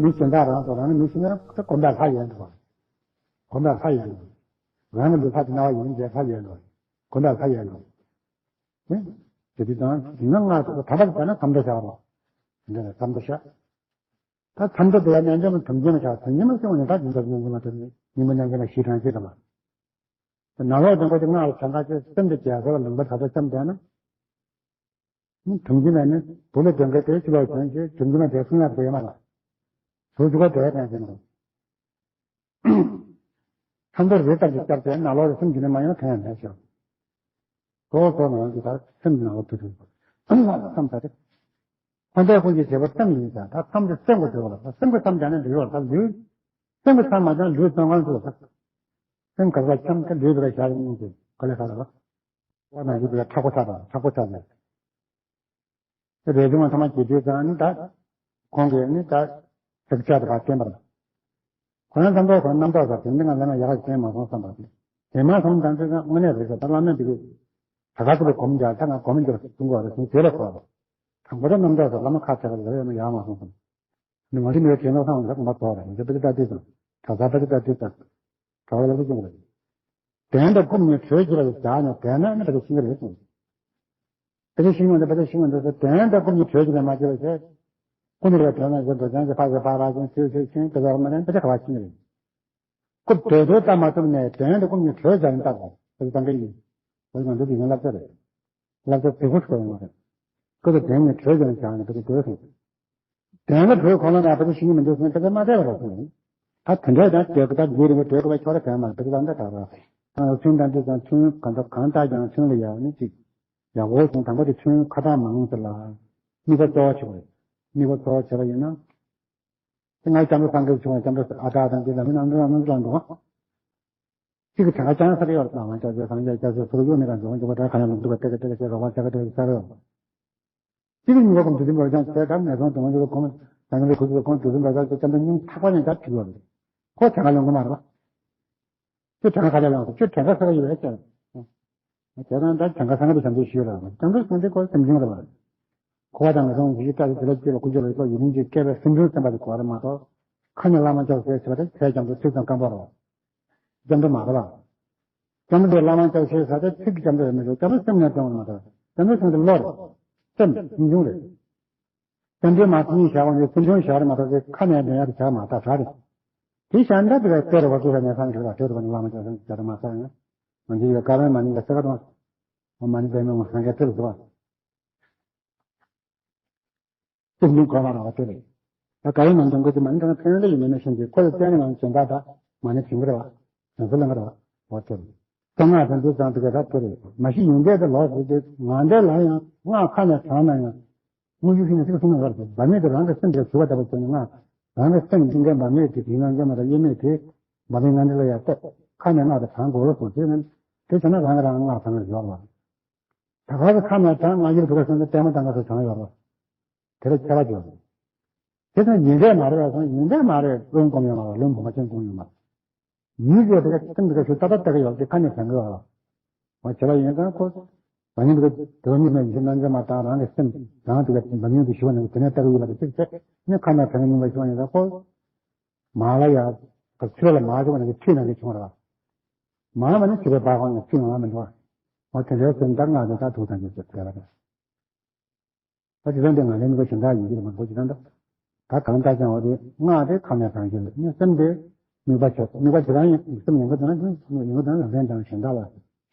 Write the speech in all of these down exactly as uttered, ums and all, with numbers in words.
མི་གཞན་དག་རང་དང་རང་ནི་མི་ཤེས་ན་ད་གོམས་པ་ལྷ་ཡལ་འགྲོ་བ། གོམས་པ་ལྷ་ཡལ་འགྲོ་བ། རང་གི་འདོད་ལྷ་དེ་སྣང་བ་ཡོད་མཁན་ལྷ་ཡལ་འགྲོ་བ། གོམས་པ་ལྷ་ཡལ་འགྲོ་བ། ནི། དེ་དུས་དང་དེ་ན་ང་ད་ལྟ་བྱས་ན་ཐམས་ཅད་བྱ་བ། འདི་ལ་ཐམས་ཅད་བྱ། ད་ཐམས་ཅད་དེ་ལ་རྣལ་འབྱོར་མ་དམ་བཅའ་མ་བྱ། དམ་བཅའ་མ་བྱུང་བ་ནི་ད་དེ་འདྲ་ཉིན་མ་དེ་ཉིན་མོ་རྣལ་འབྱོར་མ་ཞེས་གྲངས་ཅི་ཙམ་པ། ནང་ལོགས་དང་པོ་དེ་སྔགས་ལ་གྲངས་ཀ་ཅིག་སེམས་དེ་རྒྱལ་ས་ལ་ལུང་པ་ད་ལྟ་བཅམ་བསྡད་ན། ནི་དུང་གི་ནང་ནས་བུ་ལ་དོན་ག་དེ་ཕྱི་ལོགས་བྱོན་ཞེས་དུང་གི་ནང་དེ་གསུང་ཡག་དེ་ཡོད་མ་རེད། བཟོ་བཅུག་ག་དེ་དྲན་ཞེ་ན། ཁ་མདོར་རེ་ལྟར་གྱི་སྐྱབས་དེ་ནང་ལོགས་རེ་སེམས་ཀྱི་ནི་མ་ཡོང་གང་ཡང་མེད་ཤག་གོ་གོ་ནང་གི་ད་སེམས་ཀྱི་ནང་ལོགས་དུ་དུ་བསམ་ཚར་ཏེ། ཁོ་འདས་ཀུན་གྱི་བྱེད་པ་སེམས་ཡིན་ཀྱང་ད་མཚམས་དེ་སེམས་ཀྱི་འདུལ་བ་ལ་སེམས་ཀྱི་མཚམས་ཀྱང་ནི་འདུལ་བ་ལ་ལུས། སེམས་ཀྱི་མཚམས་མ་ཀྱང་ལུས་སྟོང་གང་དུ་ལ། སེམས་ག་ས་འཁྱམས་ཀྱི་ལུས་པའི་ཞག་ཡིན་གྱི་ག་ལས་ཁ་ལ་ལ། ཁོ་ན་ཡོད་པའི་མཁྲེགས་པོ་ཆགས་པ་མཁྲེགས་པོ་ཆགས་ནས། དེ་རེ་ཟུང་ཐ་མ་གྱེས་དུས་ཙང་ནི་ད། ཁོང་གིས་ནི་ད། ཚིག་ཆ་དེ་བ་བསྟན་པར། ཁོ་རང་ཙམ་པོ་ཁོ་རང་རྣམ་རྟོག་ཟ་དེ་འདི་ང་ལ་ན་ཡག་ག་བྱས་མ་སོང་བསམ་པ། དེ་མ་སོང་ཙང་ཙང་དངོས་གནས་རེད་ཟེར་ད་བླ་མས་འདི་གི། ད་ག་ཚོད་སྒོམ་རྒྱག་ད་ང་སྒོམ་རྒྱག་གསུང་གི་བ་རེད་གསུང་དེ་ལ་གོ། དང་པོ་ད་རྣམ་རྟོག་ཟ་བླ་མ་ཁ་བྲལ་བ་ལ་ཡང་ཡག་མ་སོང་བསམ། ནི་ང་ཚོ་མི་ལ་དྲན་ལོག་སང་ལ་ཁོང་པ་ཐོག་རེད་ང་ཚོ་པེ་ཏི་ཏ་ཏི་དང་གྲྭ་ས་པེ་ཏི་ཏ་ཏི་དང་གྲྭ་བ་ལ་ལུ་ཅུང་རེད། དོན་དང་རྐུབ་གཉིས་གྲོལ་གྱིས་པ་ཞིག་བྱ་ནས་དོན་ན་ནི་པེ་ཏི་ཤིང་རེད་གསུངས། པེ་ཏི་ཤིང་ཡོང་དུ་པེ་ཏི་ཤིང་ཡོང་དུ་དོན་དང་རྐུབ་གཉིས་གྲོལ་གྱིས་པ་མ་བྱས་པ་ཞེས། ཀུན་ཏུ་རེ་དོན་ན་ཞེས་འགྲོ་ཅན་གྱི་ཕ་གི་ཕ་ར་ཅན་ཚུལ་ཚུལ་ཤིང་དེ་ལ་མ་ནན་པེ་ཏི་ཁ་བ་ཤིང་རེད། རྐུབ་དོད་དོད་ལྟ་མ་ཐུབ་ནས་དོན་དང་རྐུབ་གཉིས་གྲོལ་བྱ་ནས་ལྟ་དགོས་པེ་ཏི་ཏང་གི་ཡིན། འོ་ང་ཚོ་དེ་ཡིན་ལབ་ཚོད་རེད། ལབ་ཚོད་དེ་ཁུ་ཁྲོ་ཡོང་བ་རེད། ཀུན་ཏུ་དོན་གཉིས་གྲོལ་བྱ་ནས་བྱ་ནས་པེ་ཏི་གྲོལ་སོང་། དོན་ལ་གྲོལ་ཁོ་ན་ལ་ཕ་གི་ཤི་ནི་མི་འདུག་ཟེར་ན་ཕ་གི་མ་བསྡད་པ་རེད་ཟེར། ད་དེ་འདྲའི་དང་དེ་གི་ད་རྒྱུ་རིང་པོ་དེ་གི་བ་ཁྱོད་ར་གང་མ་རེད་ཕ་གི་ད་འདི་ག་ར་ད་ཚུན་ད་འདི་ཙང་ཚུན་ག་འདྲ་གང་ལྟར་ཀྱང་ཚུན་ལ་ཡག་ནི་ཅིག་ཡག་པོ་བྱུང་དང་པོ་དེ་ཚུན་ཁ་ཐག་མང་ཟེར་ལ་དམིགས་པ་གཙོ་བོ་བྱེད་པ་རེད། དམིགས་པ་གཙོ་བོ་བྱེད་པ་ཡིན་ན་དེ་ང་སྐྱབས་འགྲོ་སངས་རྒྱས་བྱུང་བ་སྐྱབས་འགྲོ་ཨ་ད་དང་དེ་ལ་མི་རྣམས་འགྲོ་རྣམས་འགྲོ་འགྲོ། གཅིག་གི་གྲངས་ཀ་ཅང་ས་གི་ཡོད་ལ་མ་ཅག་ཅག་སངས་རྒྱས་སྐྱབས་སུ་ཚུར་གཡུག་ནས་རང་འཇོག་འཇོག་པ་དྲག་ག་ཡང་ལུང་འདུག་པ་དེ་ག་དེ་ག་ཅེས་རོགས་པ་ཅག་ག་དེ་ག་ས་རེད། གཅིག་གི་ཉིན་གོ་གོམ་དུས་ཟིན་པར་ཀྱང་ཚེ་དང་ངན་སོང་དུ་མ་འཇུག་གོམ་དང་ལས་ཁུ་ཚུ་གོམ་དུས་ཟིན་པར་ཀྱང་ཚེ་ཙམ་དུ་སྙིང་ཐག་པ་ནས་ཀྱང་ཐུག་ཡོད་རེད། ཁོ་གྲངས་ཀ་ལོན་གོ་མ་རེད་པ། ཁྱོད་གྲངས་ཀ་ག་ལ་ཡོང་སོང་ཁྱོད་གྲངས་ཀ་ས་ག་ཡོད་རེད་ཅག་དེ་དང་ད་གྲངས་ཀ་ས་ང་དུ་བྱམས་བརྩེ་ཞུས་ལ་བྱམས་བརྩེ་སེམས་དེ་ཁོ་སེམས་ཅན་རེད་པ། འཁོར་བ་དང་ངན་སོང་གི་སྐྲག་དེ་ལ་སྐྱེ་བ་ཀུན་སྤྱོད་ལ་སོགས་ཡིད་ལུང་གི་སྐྱེ་བའི་སེམས་ཅན་སེམས་པ་དེ་གོ་བ་རེད་མ་གཏོགས། ཁ་ནས་བླ་མ་ཅག་ཟེར་ཟེར་བ་དེ་ཚེ་རྐྱང་དུ་ཚིག་དང་རྐང་པ་རོ། སྐྱབས་འགྲོ་མ་རེད་པ། སྐྱབས་འགྲོ་དེ་བླ་མ་ཅག་ཟེར་ཟེར་བ་དེ་ཚིག་གི་སྐྱབས་འགྲོ་རེད་མི་འགྲོ་སྐྱབས་འགྲོ་སེམས་ནས་སྐྱོང་བ་མ་རེད། སྐྱབས་འགྲོ་སེམས་ཀྱི་བློ་རེད། སེམས་སེམས་བྱུང་རེད། སྐྱབས་འགྲོ་མ་ཚིག་གཉིས་བཞག་པ་ནི་སེམས་བྱུང་བཞག་རེད་མ་གཏོགས་ཁ་ནས་འདོན་ཡག་དེ་བཞག་མ་ད་ག་རེད། དེ་བཞག་འདྲ་དེ་ལ་དཔེ་རེད་བ་ཚོ་ལ་ནས་སང་ཞིག་ལ་དེ་རུ་བ་ནི་བླ་མ་ཅག་ཟེར་བྱ་རེད་མ་ས་ཡང་། ང་ཚོ་ཡི་བཀའ་རམས་མ་ནི་ལ་ས་ཀ་དང་། མ་ནི་བས་མི་མ་སང་ག་དེ་རུ་བ། ཏིག་ནི་གོ་བ་ར་བ་དེ་རེད། ད་ག་རེ་ནང་དོན་གོ་ཅི་མ་ནི་དང་ཕན་ལ་ཡིན་མིན་ན་ཤེས་ཀྱི་ཁོ་ལ་བཙན་ནས་ང་བྱོན་པ་ད་མ་ནི་བྱིན་གི་རེད་བ། བྱོན་ས་ལེན་གི་རེད་བ། འོ་དེ་རེད། ད་ང་དང་འདི་ཙང་དེ་ག་ད་དེ་རེད་མ་གཞི་ཡོན་ཏན་དེ་ལོག་ཟེར་ཏེ་ང་འདྲ་ལ་ཡང་ང་ཁ་ནས་དྲང་ན་ཡང་། དངོས་ཤུགས་ཤིག་ནས་ཚིག་གསུང་ན་བར་དུ་བ་མེད་དེ་རང་གི་སེམས་དེ་ཞུ་བ་ལྟ་བུ་བྱས་ནས་ང་རང་གི་སེམས་འདི་འདྲ་བ་མེད་དེ་དེ་ནང་འདྲ་མ་ར་དབྱེར་མེད་དེ་བ་མེད་ང་འདྲ་ལ་ཡང་ལྟ་ཁ་ནས་ང་དང་དྲང་དགོས་ལོ་སོང་དེ་ནི་དེ་བྱས་ན་རང་གི་རང་ང་དྲང་ཡོད་བ། ད་ག་ཟེ་ཁ་ནས་དྲང་ང་ཡིར་བུ་ག་སོང་ཚེ་ལྟད་མོ་དང་ག་ཚོད་བྱང་ཡོད་རོ། དེ་ལ་ཁྱད་པར་ཅི་ཡོད་རེད། དེ་ཚོ་ཡིན་འདྲ་མ་རེད་བ་སོང་ཡིན་འདྲ་མ་རེད་བློན་གོམས་ཡོད་མ་རེད་བློན་བུ་མ་ཅན་གོམས་ཡོད་མ་རེད། ཡིན་ཟེར་དེ་ག་ཁྱིམ་དེ་ག་ཞུ་ཏག་ཏག་ཏག་གི་ཡོད་དེ་ཁ་ནས་བྱང་གི་ཡོད་རོ། བ་བྱེད་པ་ཡིན་ཙང་ཁོ། ད་ནི་འདི་ག་དོན་ཉིད་ནས་ཡིན་ན་འདྲ་མ་དང་རང་གི་སེམས་རང་དེ་ག་འདམ་ཡོད་དུ་ཞུ་བ་ནི་དེ་ནས་ལྟ་གི་ཡོད་པ་དེ་གཅིག་བྱས་ནས་ཁ་ནས་བྱང་གི་ཡིན་པ་ཞུ་བ་ཡིན་ཙང་ཁོ། མ་ལ་ཡ། ག་ཚོད་ལ་མ་ཞུ་བ་ནི་ཁྲིད་ན་གི་བྱུང་ར། མ་མ་ནི་ཆུ་བའི་བ་གང་ཡང་ཚིག་ངང་མི་འགྲོ། འོ་དེ་འདྲའི་སེམས་ལྟར་སྔགས་དེ་དག་ཐུགས་དང་ཉེ་ཞེས་ཟེར་བ་རེད། ད་དེ་ཚོ་འདི་ང་ལས་མི་དགོས་གཞན་དག་ཡིན་གྱི་རེད་མ་དགོས་ཀྱི་ད་འདྲ། ད་གང་ལྟར་ཀྱང་འོ་དེ་སྔགས་དེ་ཁ་ནས་བྱང་གི་རེད་ནི་སེམས་དེ་དམིགས་པ་བྱེད་དམིགས་པ་དེ་རང་ཡིན་སེམས་ཡོང་གི་འདུག་ན་ཡོང་གི་འདུག་ན་ལམ་སེང་དང་གཞན་དག་ལ་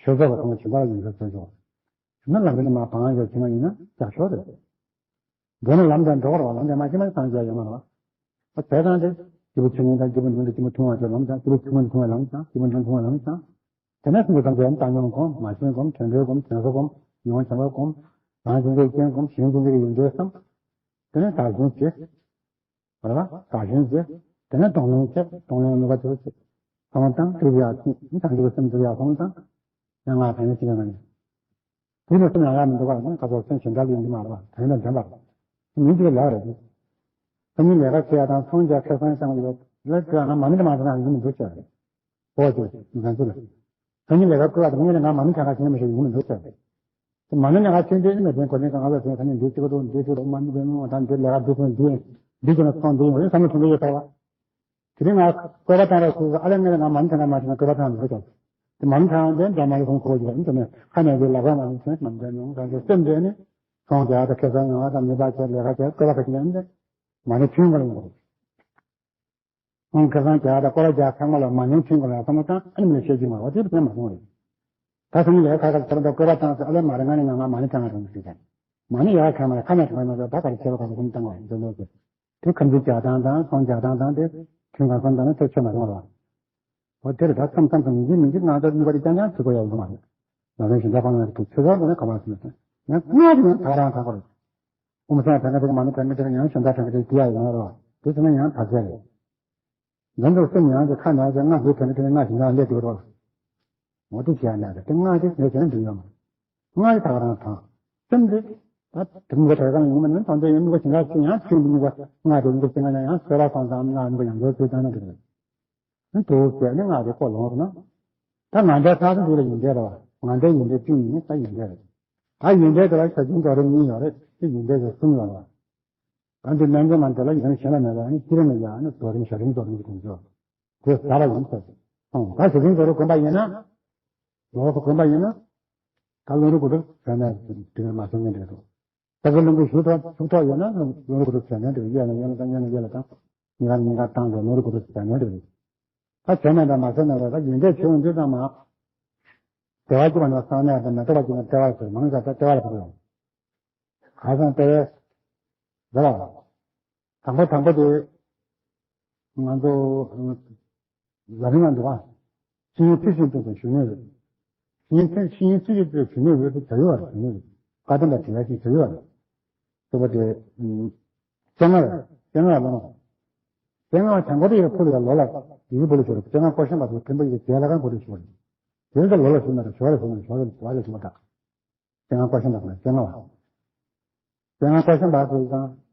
ཆོས་ཚོགས་པ་ཚང་མ་གཞན་དག་ལ་ཡོང་གི་ཚོད་ཆོག་ན་ལམ་སེང་དུ་མ་བང་ཡོད་ཕྱི་མ་ཡིན་ན་ཀྱག་ཤོག་རེད། འགྲོ་ན་ལམ་དང་འགྲོ་བར་བ་ལམ་དང་མ་ཕྱི་མ་སངས་རྒྱས་ཡོད་མ་རེད་བ། ད་དེ་དང་དེ་སྐྱེས་བུ་ཆུང་ངུ་དང་སྐྱེས་བུ་འབྲིང་དང་སྐྱེས་བུ་ཐུང་བ་དེ་ལམ་དང་སྐྱེས་བུ་ཆུང་ངུ་ཐུང་བ་ལམ་དང་སྐྱེས་བུ་འབྲིང་ཐུང་བ་ལམ་དང་། དེ་ནས་སེམས་ཀྱི་སངས་རྒྱས་བཏང་སྙོམས་སྒོམ་མ་བྱོན་སྒོམ་དྲན་འགྲོའི་སྒོམ་དྲན་གསོ་སྒོམ་ཡིད་དབང་བྱམས་པ་སྒོམ་རང་བྱུང་གི་རྐྱེན་སྒོམ་གཞན་བྱུང་གི་ཡོན་ཏན་བསམ། དེ་ནས་བདག་གཞན་བྱེད། རེད་བ། བདག་གཞན་བྱེད། དེ་ནས་གདོང་ལེན་བྱེད་གདོང་ལེན་ནུས་པ་ཆེ་བ་བྱེད། ཚང་མ་བཏང་སྤྲུལ་ཡག་ཚིག་ནི་བྱང་ཆུབ་སེམས་སྤྲུལ་ཡག་ཚང་མ་བཏང་། ཡང་ང་ཕན་ཡོན་ཅི་ལ་ང་ཡིན། དེ་ནས་སེམས་ཡང་ཡག་མི་འདུག་ག་ང་ཁ་ཚོ་སེམས་གཞན་དག་ལ་ཡིན་གྱི་མ་རེད་བ་དོན་དང་ལྡན་པ་རེད། མི་གཅིག་ལ་རེད། སང་ཉིན་ལས་ཀ་བྱེད་ཡག་དང་ཚོང་རྒྱག་ཁེ་བཟང་བཏང་ཡོད་ལ་དེ་ང་མ་ནི་དེ་མ་བཏང་ན་ཡིན་མི་འདུག་ཅེས་རེད། ཨོ་ཅེ་ང་ཚོ་ལ། སང་ཉིན་ལས་ཀ་བསྐོ་བ་དང་ངས་ལ་ང་མ་ནི་ཁ་ཁ་བྱེད་མི་ཤེས་ཡིན་མི་འདུག་ཅེས་རེད། དེ་མ་ནི་ལས་ཀ་བྱེད་འདོད་ནི་མེད་དོན་གོ་ནི་གང་ལ་བྱེད་ཁ་ཉིན་འདུག་ཅིག་ག་འདུག་འདུག་ཅིག་རོགས་མ་ནི་བས་མི་འོང་དང་འདི་ལས་ཀ་འདུག་ཁོང་འདུག་འདི་བྱས་ན་ཚོང་འདི་ཡོང་རེད་བསམ་བློ་ཐོན་གྱི་ཡོད་ས་བ། དེ་རིང་ང་བཀོད་པ་བཏང་རོགས་ཞུ། ཨ་ལས་ངས་ང་མ་ཎི་བགྲང་ག་མ་བྱུང་ན་བཀོད་པ་བཏང་མི་དགོས་ཀྱང་། དེ་མ་ཎི་བགྲང་དེ་འདྲ་མ་ལས་ཁོང་ཁོ་ཡོད་པ་ཡིན་དུས་ནས་ཁ་ནས་དེ་ལབ་ར་མ་ལས་ཚོན་མ་འདྲ་མྱོང་གང་གི་སེམས་འདྲེས་ནས་ཚོང་རྒྱག་དང་ཁེ་བཟང་ཡོང་བ་དང་མི་པ་ཆེ་ལས་ཀ་ཆེ་བཀོད་པ་ག་ཅི་ཡང་འདྲ་མ་ཎི་ཐུན་ག་ལ་ཡོང་དགོས། ཁོང་ཁ་སང་རྒྱ་དང་སྐོར་རྒྱ་ཚང་མ་ལ་མ་ཉན་ཁྲིམས་གོ་ལ་བསམ་བློ་བཏང་ཨ་ནི་མི་ལ་བཤད་ཀྱི་མ་རེད་བ། དེ་ཕན་མ་སོང་རེད། ད་སང་ཉིན་ལས་ཁ་ཁ་ཚར་འདུག་བཀོད་པ་བཏང་ཚེ་ཨ་ལས་མ་རེད། ང་ནི་ང་ང་མ་ཉན་ཚང་རུང་ཞིག་ད་མ་ཉན་ཡག་ཁ་མ་རེད། ཁ་ཉན་ཚང་མ་ད་ག་རེ་བྱེད་པ་ག་རེ་ཁུམ་བཏང་བ་ཡིན་འདོད་ལོ་ཟེར། དེ་ཁམས་ཀྱི་རྒྱག་སྟངས་དང་ཚོང་རྒྱག་སྟངས་དང་དེ་ཁྲིམས་གང་སོང་དང་ནི་ཐེ་ཆོད་མ་སོང་བ། འོ་དེ་རེད། ད་མཚམས་མཚམས་སུ་མི་འཇིགས་མི་འཇིགས་ང་ཚོ་གཉིས་པ་དེ་རྐྱང་རྐྱང་བྱེད་དགོས་ཡག་ཡོད་མ་རེད། ལ་ལན་ཞིག་འདྲ་པང་ཡང་དེ་ཚེ་གང་དུ་ནས་ག་མ་སོང་ཡང་སྔ་དེ་ཡང་ད་རང་ད་ག་རེད། ཨོཾ་སྭ་དང་ག་དེ་མ་ནི་དང་ག་དེ་ཡང་གཞན་དག་དང་ག་དེ་དེ་ཡང་ཡང་རོ། དེ་ཚོ་ན་ཡང་བར་ཆད་རེད། འཛམ་གླིང་སེམས་ཡང་དེ་ཁ་ནས་ཀྱང་སྔགས་འདི་དོན་དེ་སྔགས་ཞིག་ཡང་སླེབས་འདུག་རོ། འོ་དེ་བྱས་ན་དེ་སྔགས་དེ་ཟེར་ཟེར་ན་འགྲིག་ཡོད་མ་རེད། སྔགས་དེ་ད་ག་རང་དང་། སེམས་དེ་ད་དེ་མི་ག་དེ་གང་ཡོང་མ་ནི་དང་དེ་ཡང་མི་ག་ཞིག་ཡང་ཞིག་ཡང་ཆོས་འདི་མི་ག་སྔགས་དེ་མི་ག་ཞིག་ཡང་ཡང་སེ་ར་སང་སང་སྔགས་མི་ག་ཡང་འདོད་ཚུལ་ཙང་ན་དེ་རེད། དུ་བྱས་ནས་ང་རེ་ཀོ་ལོང་རུ་ན། ད་ང་འདྲ་ཚང་དུ་ལ་ཡིན་འདྲ་ར་བ། ང་འདྲ་ཡིན་འདྲ་ཅུང་ཡིན་ད་ཡིན་འདྲ་རེད། ད་ཡིན་འདྲ་དེ་ལ་ཞལ་ཆུང་རྡོ་རིང་གཉིས་ཡོད་རེད། དེ་ཡིན་འདྲ་དེ་གསུམ་ཡོད་ར་བ། ད་འདི་སྨན་རྩིས་མ་འདི་ལ་ཡིན་གཞན་ལ་མེད་པ་ནི་སྤྱིར་ནས་ཡང་ནི་རྡོ་རིང་ཞལ་རིང་རྡོ་རིང་གི་དོན་ཚོ། དེ་ཟ་བ་ཡིན་ཟེར། ཨང་ད་ཞལ་རིང་རྡོ་རིང་གོན་པ་ཡིན་ན། ལོགས་སུ་གོན་པ་ཡིན་ན། ད་ལོ་རུ་གོ་རུ་བྱས་ན་དེ་མ་སོང་ངན་འདྲ་འདུག་ད་གི་ལུང་གི་ཞུ་ཐོག་ཞུ་ཐོག་ཡོད་ན་ལུང་གི་རུ་ཚད་ནས་འདྲ་ཡོད་ན་ཡོད་ན་དང་ཡོད་ན་ཡོད་ལ་དང་ཉིན་གང་ཉིན་གང་བཏང་རེད། ལུང་གི་རུ་ཚད་ནས་འདྲ་ཡོད། ད་བྱས་ན་འདྲ་མ་བྱས་ན་རེད། ད་ཡོན་ཏན་ཆེ་བ་འདི་ཚང་མ་དེ་བ་སྐྱེ་བ་ན་སང་ནས་དང་མེ་ཏོག་པ་སྐྱེ་ན་ལྟེ་བ་ཟེར་མང་ས་ད་ལྟེ་བ་ལ་ཕོག་ཡོང་། ཁ་སང་ལྟེ་བའི་རེད་བ། དང་པོ་དང་པོ་དེ་ང་ཚོ་ལ་རིང་ང་འདུག་ཨ། ཤེས་ཡོན་ཚུལ་བཞིན་སྤྱོད་པའི་ཞུ་ནས་རེད། ཤེས་ཡོན་ཚུལ་ཤེས་ཡོན་ཚུལ་བཞིན་སྤྱོད་པའི་ཞུ་ནས་རེད་དེ་བྱ་ཡོད་རེད་ཞུ་ནས་རེད། བཀའ་གདམས་ལ་དེ་ཡ་ཞིག་བྱ་ཡོད་རེད། སོ་པ་དེ་སྤྱན་སྔ་རེད། སྤྱན་སྔ་ལོ་ན། སྤྱན་སྔ་བྱང་ཁོ་དེ་ཡི་ཕུ་ལ་ལོ་ལ་ཡི་བུ་ལ་ཞོར་སྤྱན་སྔ་བཀོད་ཤིང་བ་དེ་ཕན་པོ་ཡི་རྗེས་ལ་གང་བུ་ལ་ཞོར། དེ་ལ་ལོ་ལ་ཞུ་ན་རེད་ཞོར་ལ་ཞུ་ན་ཞོར་ལ་བ་ལ་ཞུ་མ་ཐག་སྤྱན་སྔ་བཀའ་བཞིན་པ་དང་སྤྱན་སྔ་བ། སྤྱན་སྔ་བཀའ་བཞིན་པ་ཟེར་ཙང་།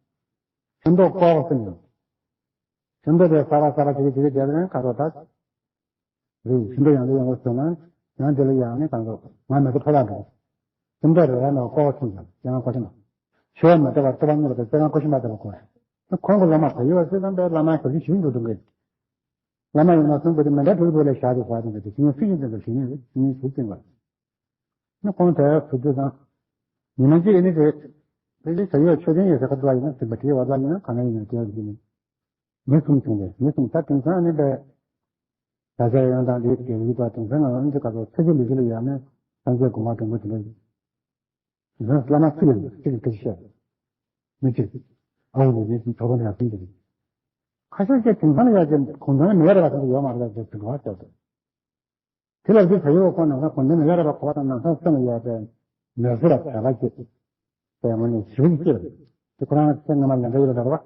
ཤིང་ཏོག་བཀོག་ཟེར་ནས། ཤིང་ཏོག་དེ་ས་ར་ས་ར་དེ་གི་དེ་གི་དེ་རིང་ཁ་རོ་ད། རེད། ཤིང་ཏོག་ཡང་དུ་ཡང་དུ་ཟེར་ན། ཡང་དེ་ལ་ཡང་ནི་གང་དུ་ང་མེ་ཏོག་ཕོ་བྲང་དུ། ཤིང་ཏོག་རེ་རེ་ནང་བཀོག་ཚུན་ཚོད་སྤྱན་སྔ་བཀའ་བཞིན་པ། ཆོས་མ་འདྲ་བ་ལྟ་བ་གཉིས་པ་དེ་སྤྱན་སྔ་བཀའ་བཞིན་པ་ལྟ་བུ་གོ། ཁོང་གི་སློབ་མ་བལ་ཡུལ་བ་སེ་ཙམ་པའི་བླ་མ་ཞབས་ཕྱི་ཞུ་འགྲོ་འདུག་གི། བླ་མ་ཡིན་ན་གསུང་པོ་དེ་མི་འདྲ་དྲུག་པོ་ལས་བཞག་དུ་བཞག་དུ་འདུག་དེ་ཤིང་སྲིད་ཀྱི་འདུག་ཤིང་ནི་ཤིང་ནི་ཤིང་སྲིད་ཀྱི་འདུག་ནི་ཁོང་དེ་སུ་དུ་དང་། ཉི་མ་གཅིག་ནི་དེ། དེ་ལས་བྱ་ཡོད་ཆོས་ལྡན་ཡོད་ཟེར་ཁ་ཐུག་ཡིན་ན་ཟིན་པ་དེའི་བར་ལ་ཡིན་ན་གང་ཡིན་ན་དེ་ཡང་ཡིན། མི་གསུམ་བྱུང་བས་མི་གསུམ་ད་དེང་སང་ནི་པས། ད་ཆ་ཡང་དང་དེའི་རྒྱལ་ཡུལ་དང་དེང་སང་ང་རང་ཚོ་ག་ཚོད་ཚེ་གཅིག་ལུས་གཅིག་ལ་ཡང་ནི་སངས་རྒྱས་གོང་མ་དང་པོ་དེ་འདྲ་ཡིན། ཡང་བླ་མ་ཚུ་ཡིན་གཅིག་གིས་སྐད་ཆ་བཤད། མི་གཅིག་ཨ་ཝ་ནི་ཡིན་ཚོགས་པ་ནས་ཡང་ཚུན་དེ་རེད། ཁ་ཤས་ཀྱིས་དེང་སང་ལ་ཡང་ཀྱི་གུང་ཐང་མི་ཡར་བ་ཚོ་ཡོད་མ་རེད་ཟེར་ཟིན་པ་བཤད་དོ། དེ་ལ་འདི་བྱ་ཡུལ་ཁོ་ནང་ས་གོང་འདྲེན་མི་ལ་ར་བ་གོ་བ་དང་ནང་ས་སེམས་ལ་ཡོད་པའི་མེ་སི་ར་བྱ་བ་སྐྱེད། པའི་ངོས་ནས་ཞིབ་ཀྱིས་དེ་ཁོ་རང་སེམས་ངོ་མ་ལས་འགའ་ཡོད་ལ་ར་བ།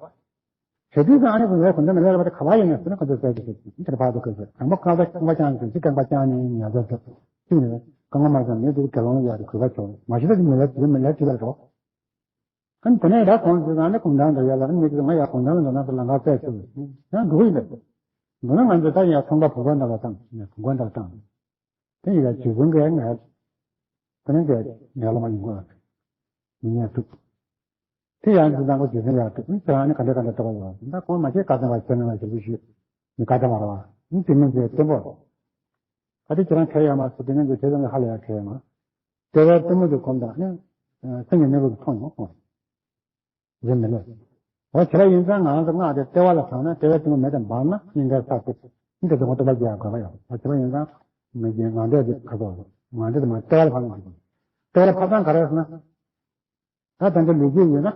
བྱེད་དུས་ཀྱང་ཨ་ནི་ཀུན་ལས་གོང་འདྲེན་མི་ལ་ར་བ་དེ་ག་བ་ཡིན་ནས་ཟེར་ན་ཁོ་ཚོས་ཟེར་གྱི་ཟེར་གྱི་དེར་ཕར་དུ་ཁོས་ཟེར་དང་པོ་ཁ་ལ་རྐང་པ་བརྐྱངས་ཟེར་གྱི་རྐང་པ་བརྐྱངས་ནས་ཉལ་ཟེར་ཟེར་གཅིག་ནས་རྐང་པ་མ་བརྐྱངས་མེད་དུས་དགེ་སློང་ལ་ཡོད་དེ་གུས་པ་ཆོག་མ་གཞི་ལ་གི་མི་ལ་དེ་མི་ལ་དེ་ལ་རོགས། ཨ་ནི་དེ་ནས་ད་ཁོང་ཚོས་ང་ནི་གུང་ཐང་དུ་ཡོད་ལ་ཨ་ནི་མི་དེ་ང་ཡར་གུང་ཐང་ལ་འགྲོ་ན་ལམ་ཁ་བཙལ་ཐུབ་ཡང་འགྲོ་གི་ཡིན་པས། མདོར་ན་ང་ཚོས་ད་ཡར་ཚོང་པ་བུ་ག་འདྲ་བ་བཏང་ནས་བུ་ག་འདྲ་བ་བཏང་། དེ་ཡི་ལ་རྗེ་བཙུན་གྱི་ངའི་དེ་ནས་ཀྱི་ངའི་སློབ་མ་ཡིན་དགོས་ལ་མི་ཉན་ཐུབ། དེ་ཡང་འཛིན་དང་པོ་རྗེ་བཙུན་ཡར་ཐུབ་ཨ་ནི་ཁྱེད་རང་ནི་ག་འདྲ་ག་འདྲ་ལྟ་བ་ཡོད་ད་ཁོང་མ་ཁྱེད་བཀའ་གདམས་པ་ཁྱེད་རང་ལ་ཞིབ་ཏུ་ཞུས་ནི་བཀའ་གདམས་པ་ར་བ་ནི་དེ་མིན་གྱི་བསྟན་པོ་ག་དེ་ཁྱེད་རང་ཁྱེད་ཡོད་མ་སུ་དེ་ནས་ཀྱི་དེ་ཚོ་ནི་ཧ་ལས་ཡ་ཁྱེད་ཡོད་མ། ལྟེ་བའི་གཏི་མུག་གི་གོམས་དང་ནི། སེམས་ཀྱི་གནས་ལུགས་མཐོང་ཡོང་། རེད་མི་ལོས། འོ་བྱས་པ་ཡིན་ཙང་ང་ཚོ་སྔགས་དེ་ལྟེ་བ་ལ་བཞག་ན་ལྟེ་བའི་གཏི་མུག་མེ་དང་འབར་ན་སྙིང་གའི་ས་ཁུག་འདི་དེ་ངོ་སྟོང་པ་རྒྱག་དགོས་པ་ཡོད། འོ་བྱས་པ་ཡིན་ཙང་མི་རྒྱན་ངང་འདས་ཀྱི་ཁ་དོག་ངང་འདས་དེ་མ་ལྟེ་བ་ལ་བཞག་ན་ལྟེ་བ་ལ་ཕབ་སྟངས་ག་རེ་ཟེར་ན། ད་ད་འདི་ལུས་རྒྱུད་ཡིན་ན།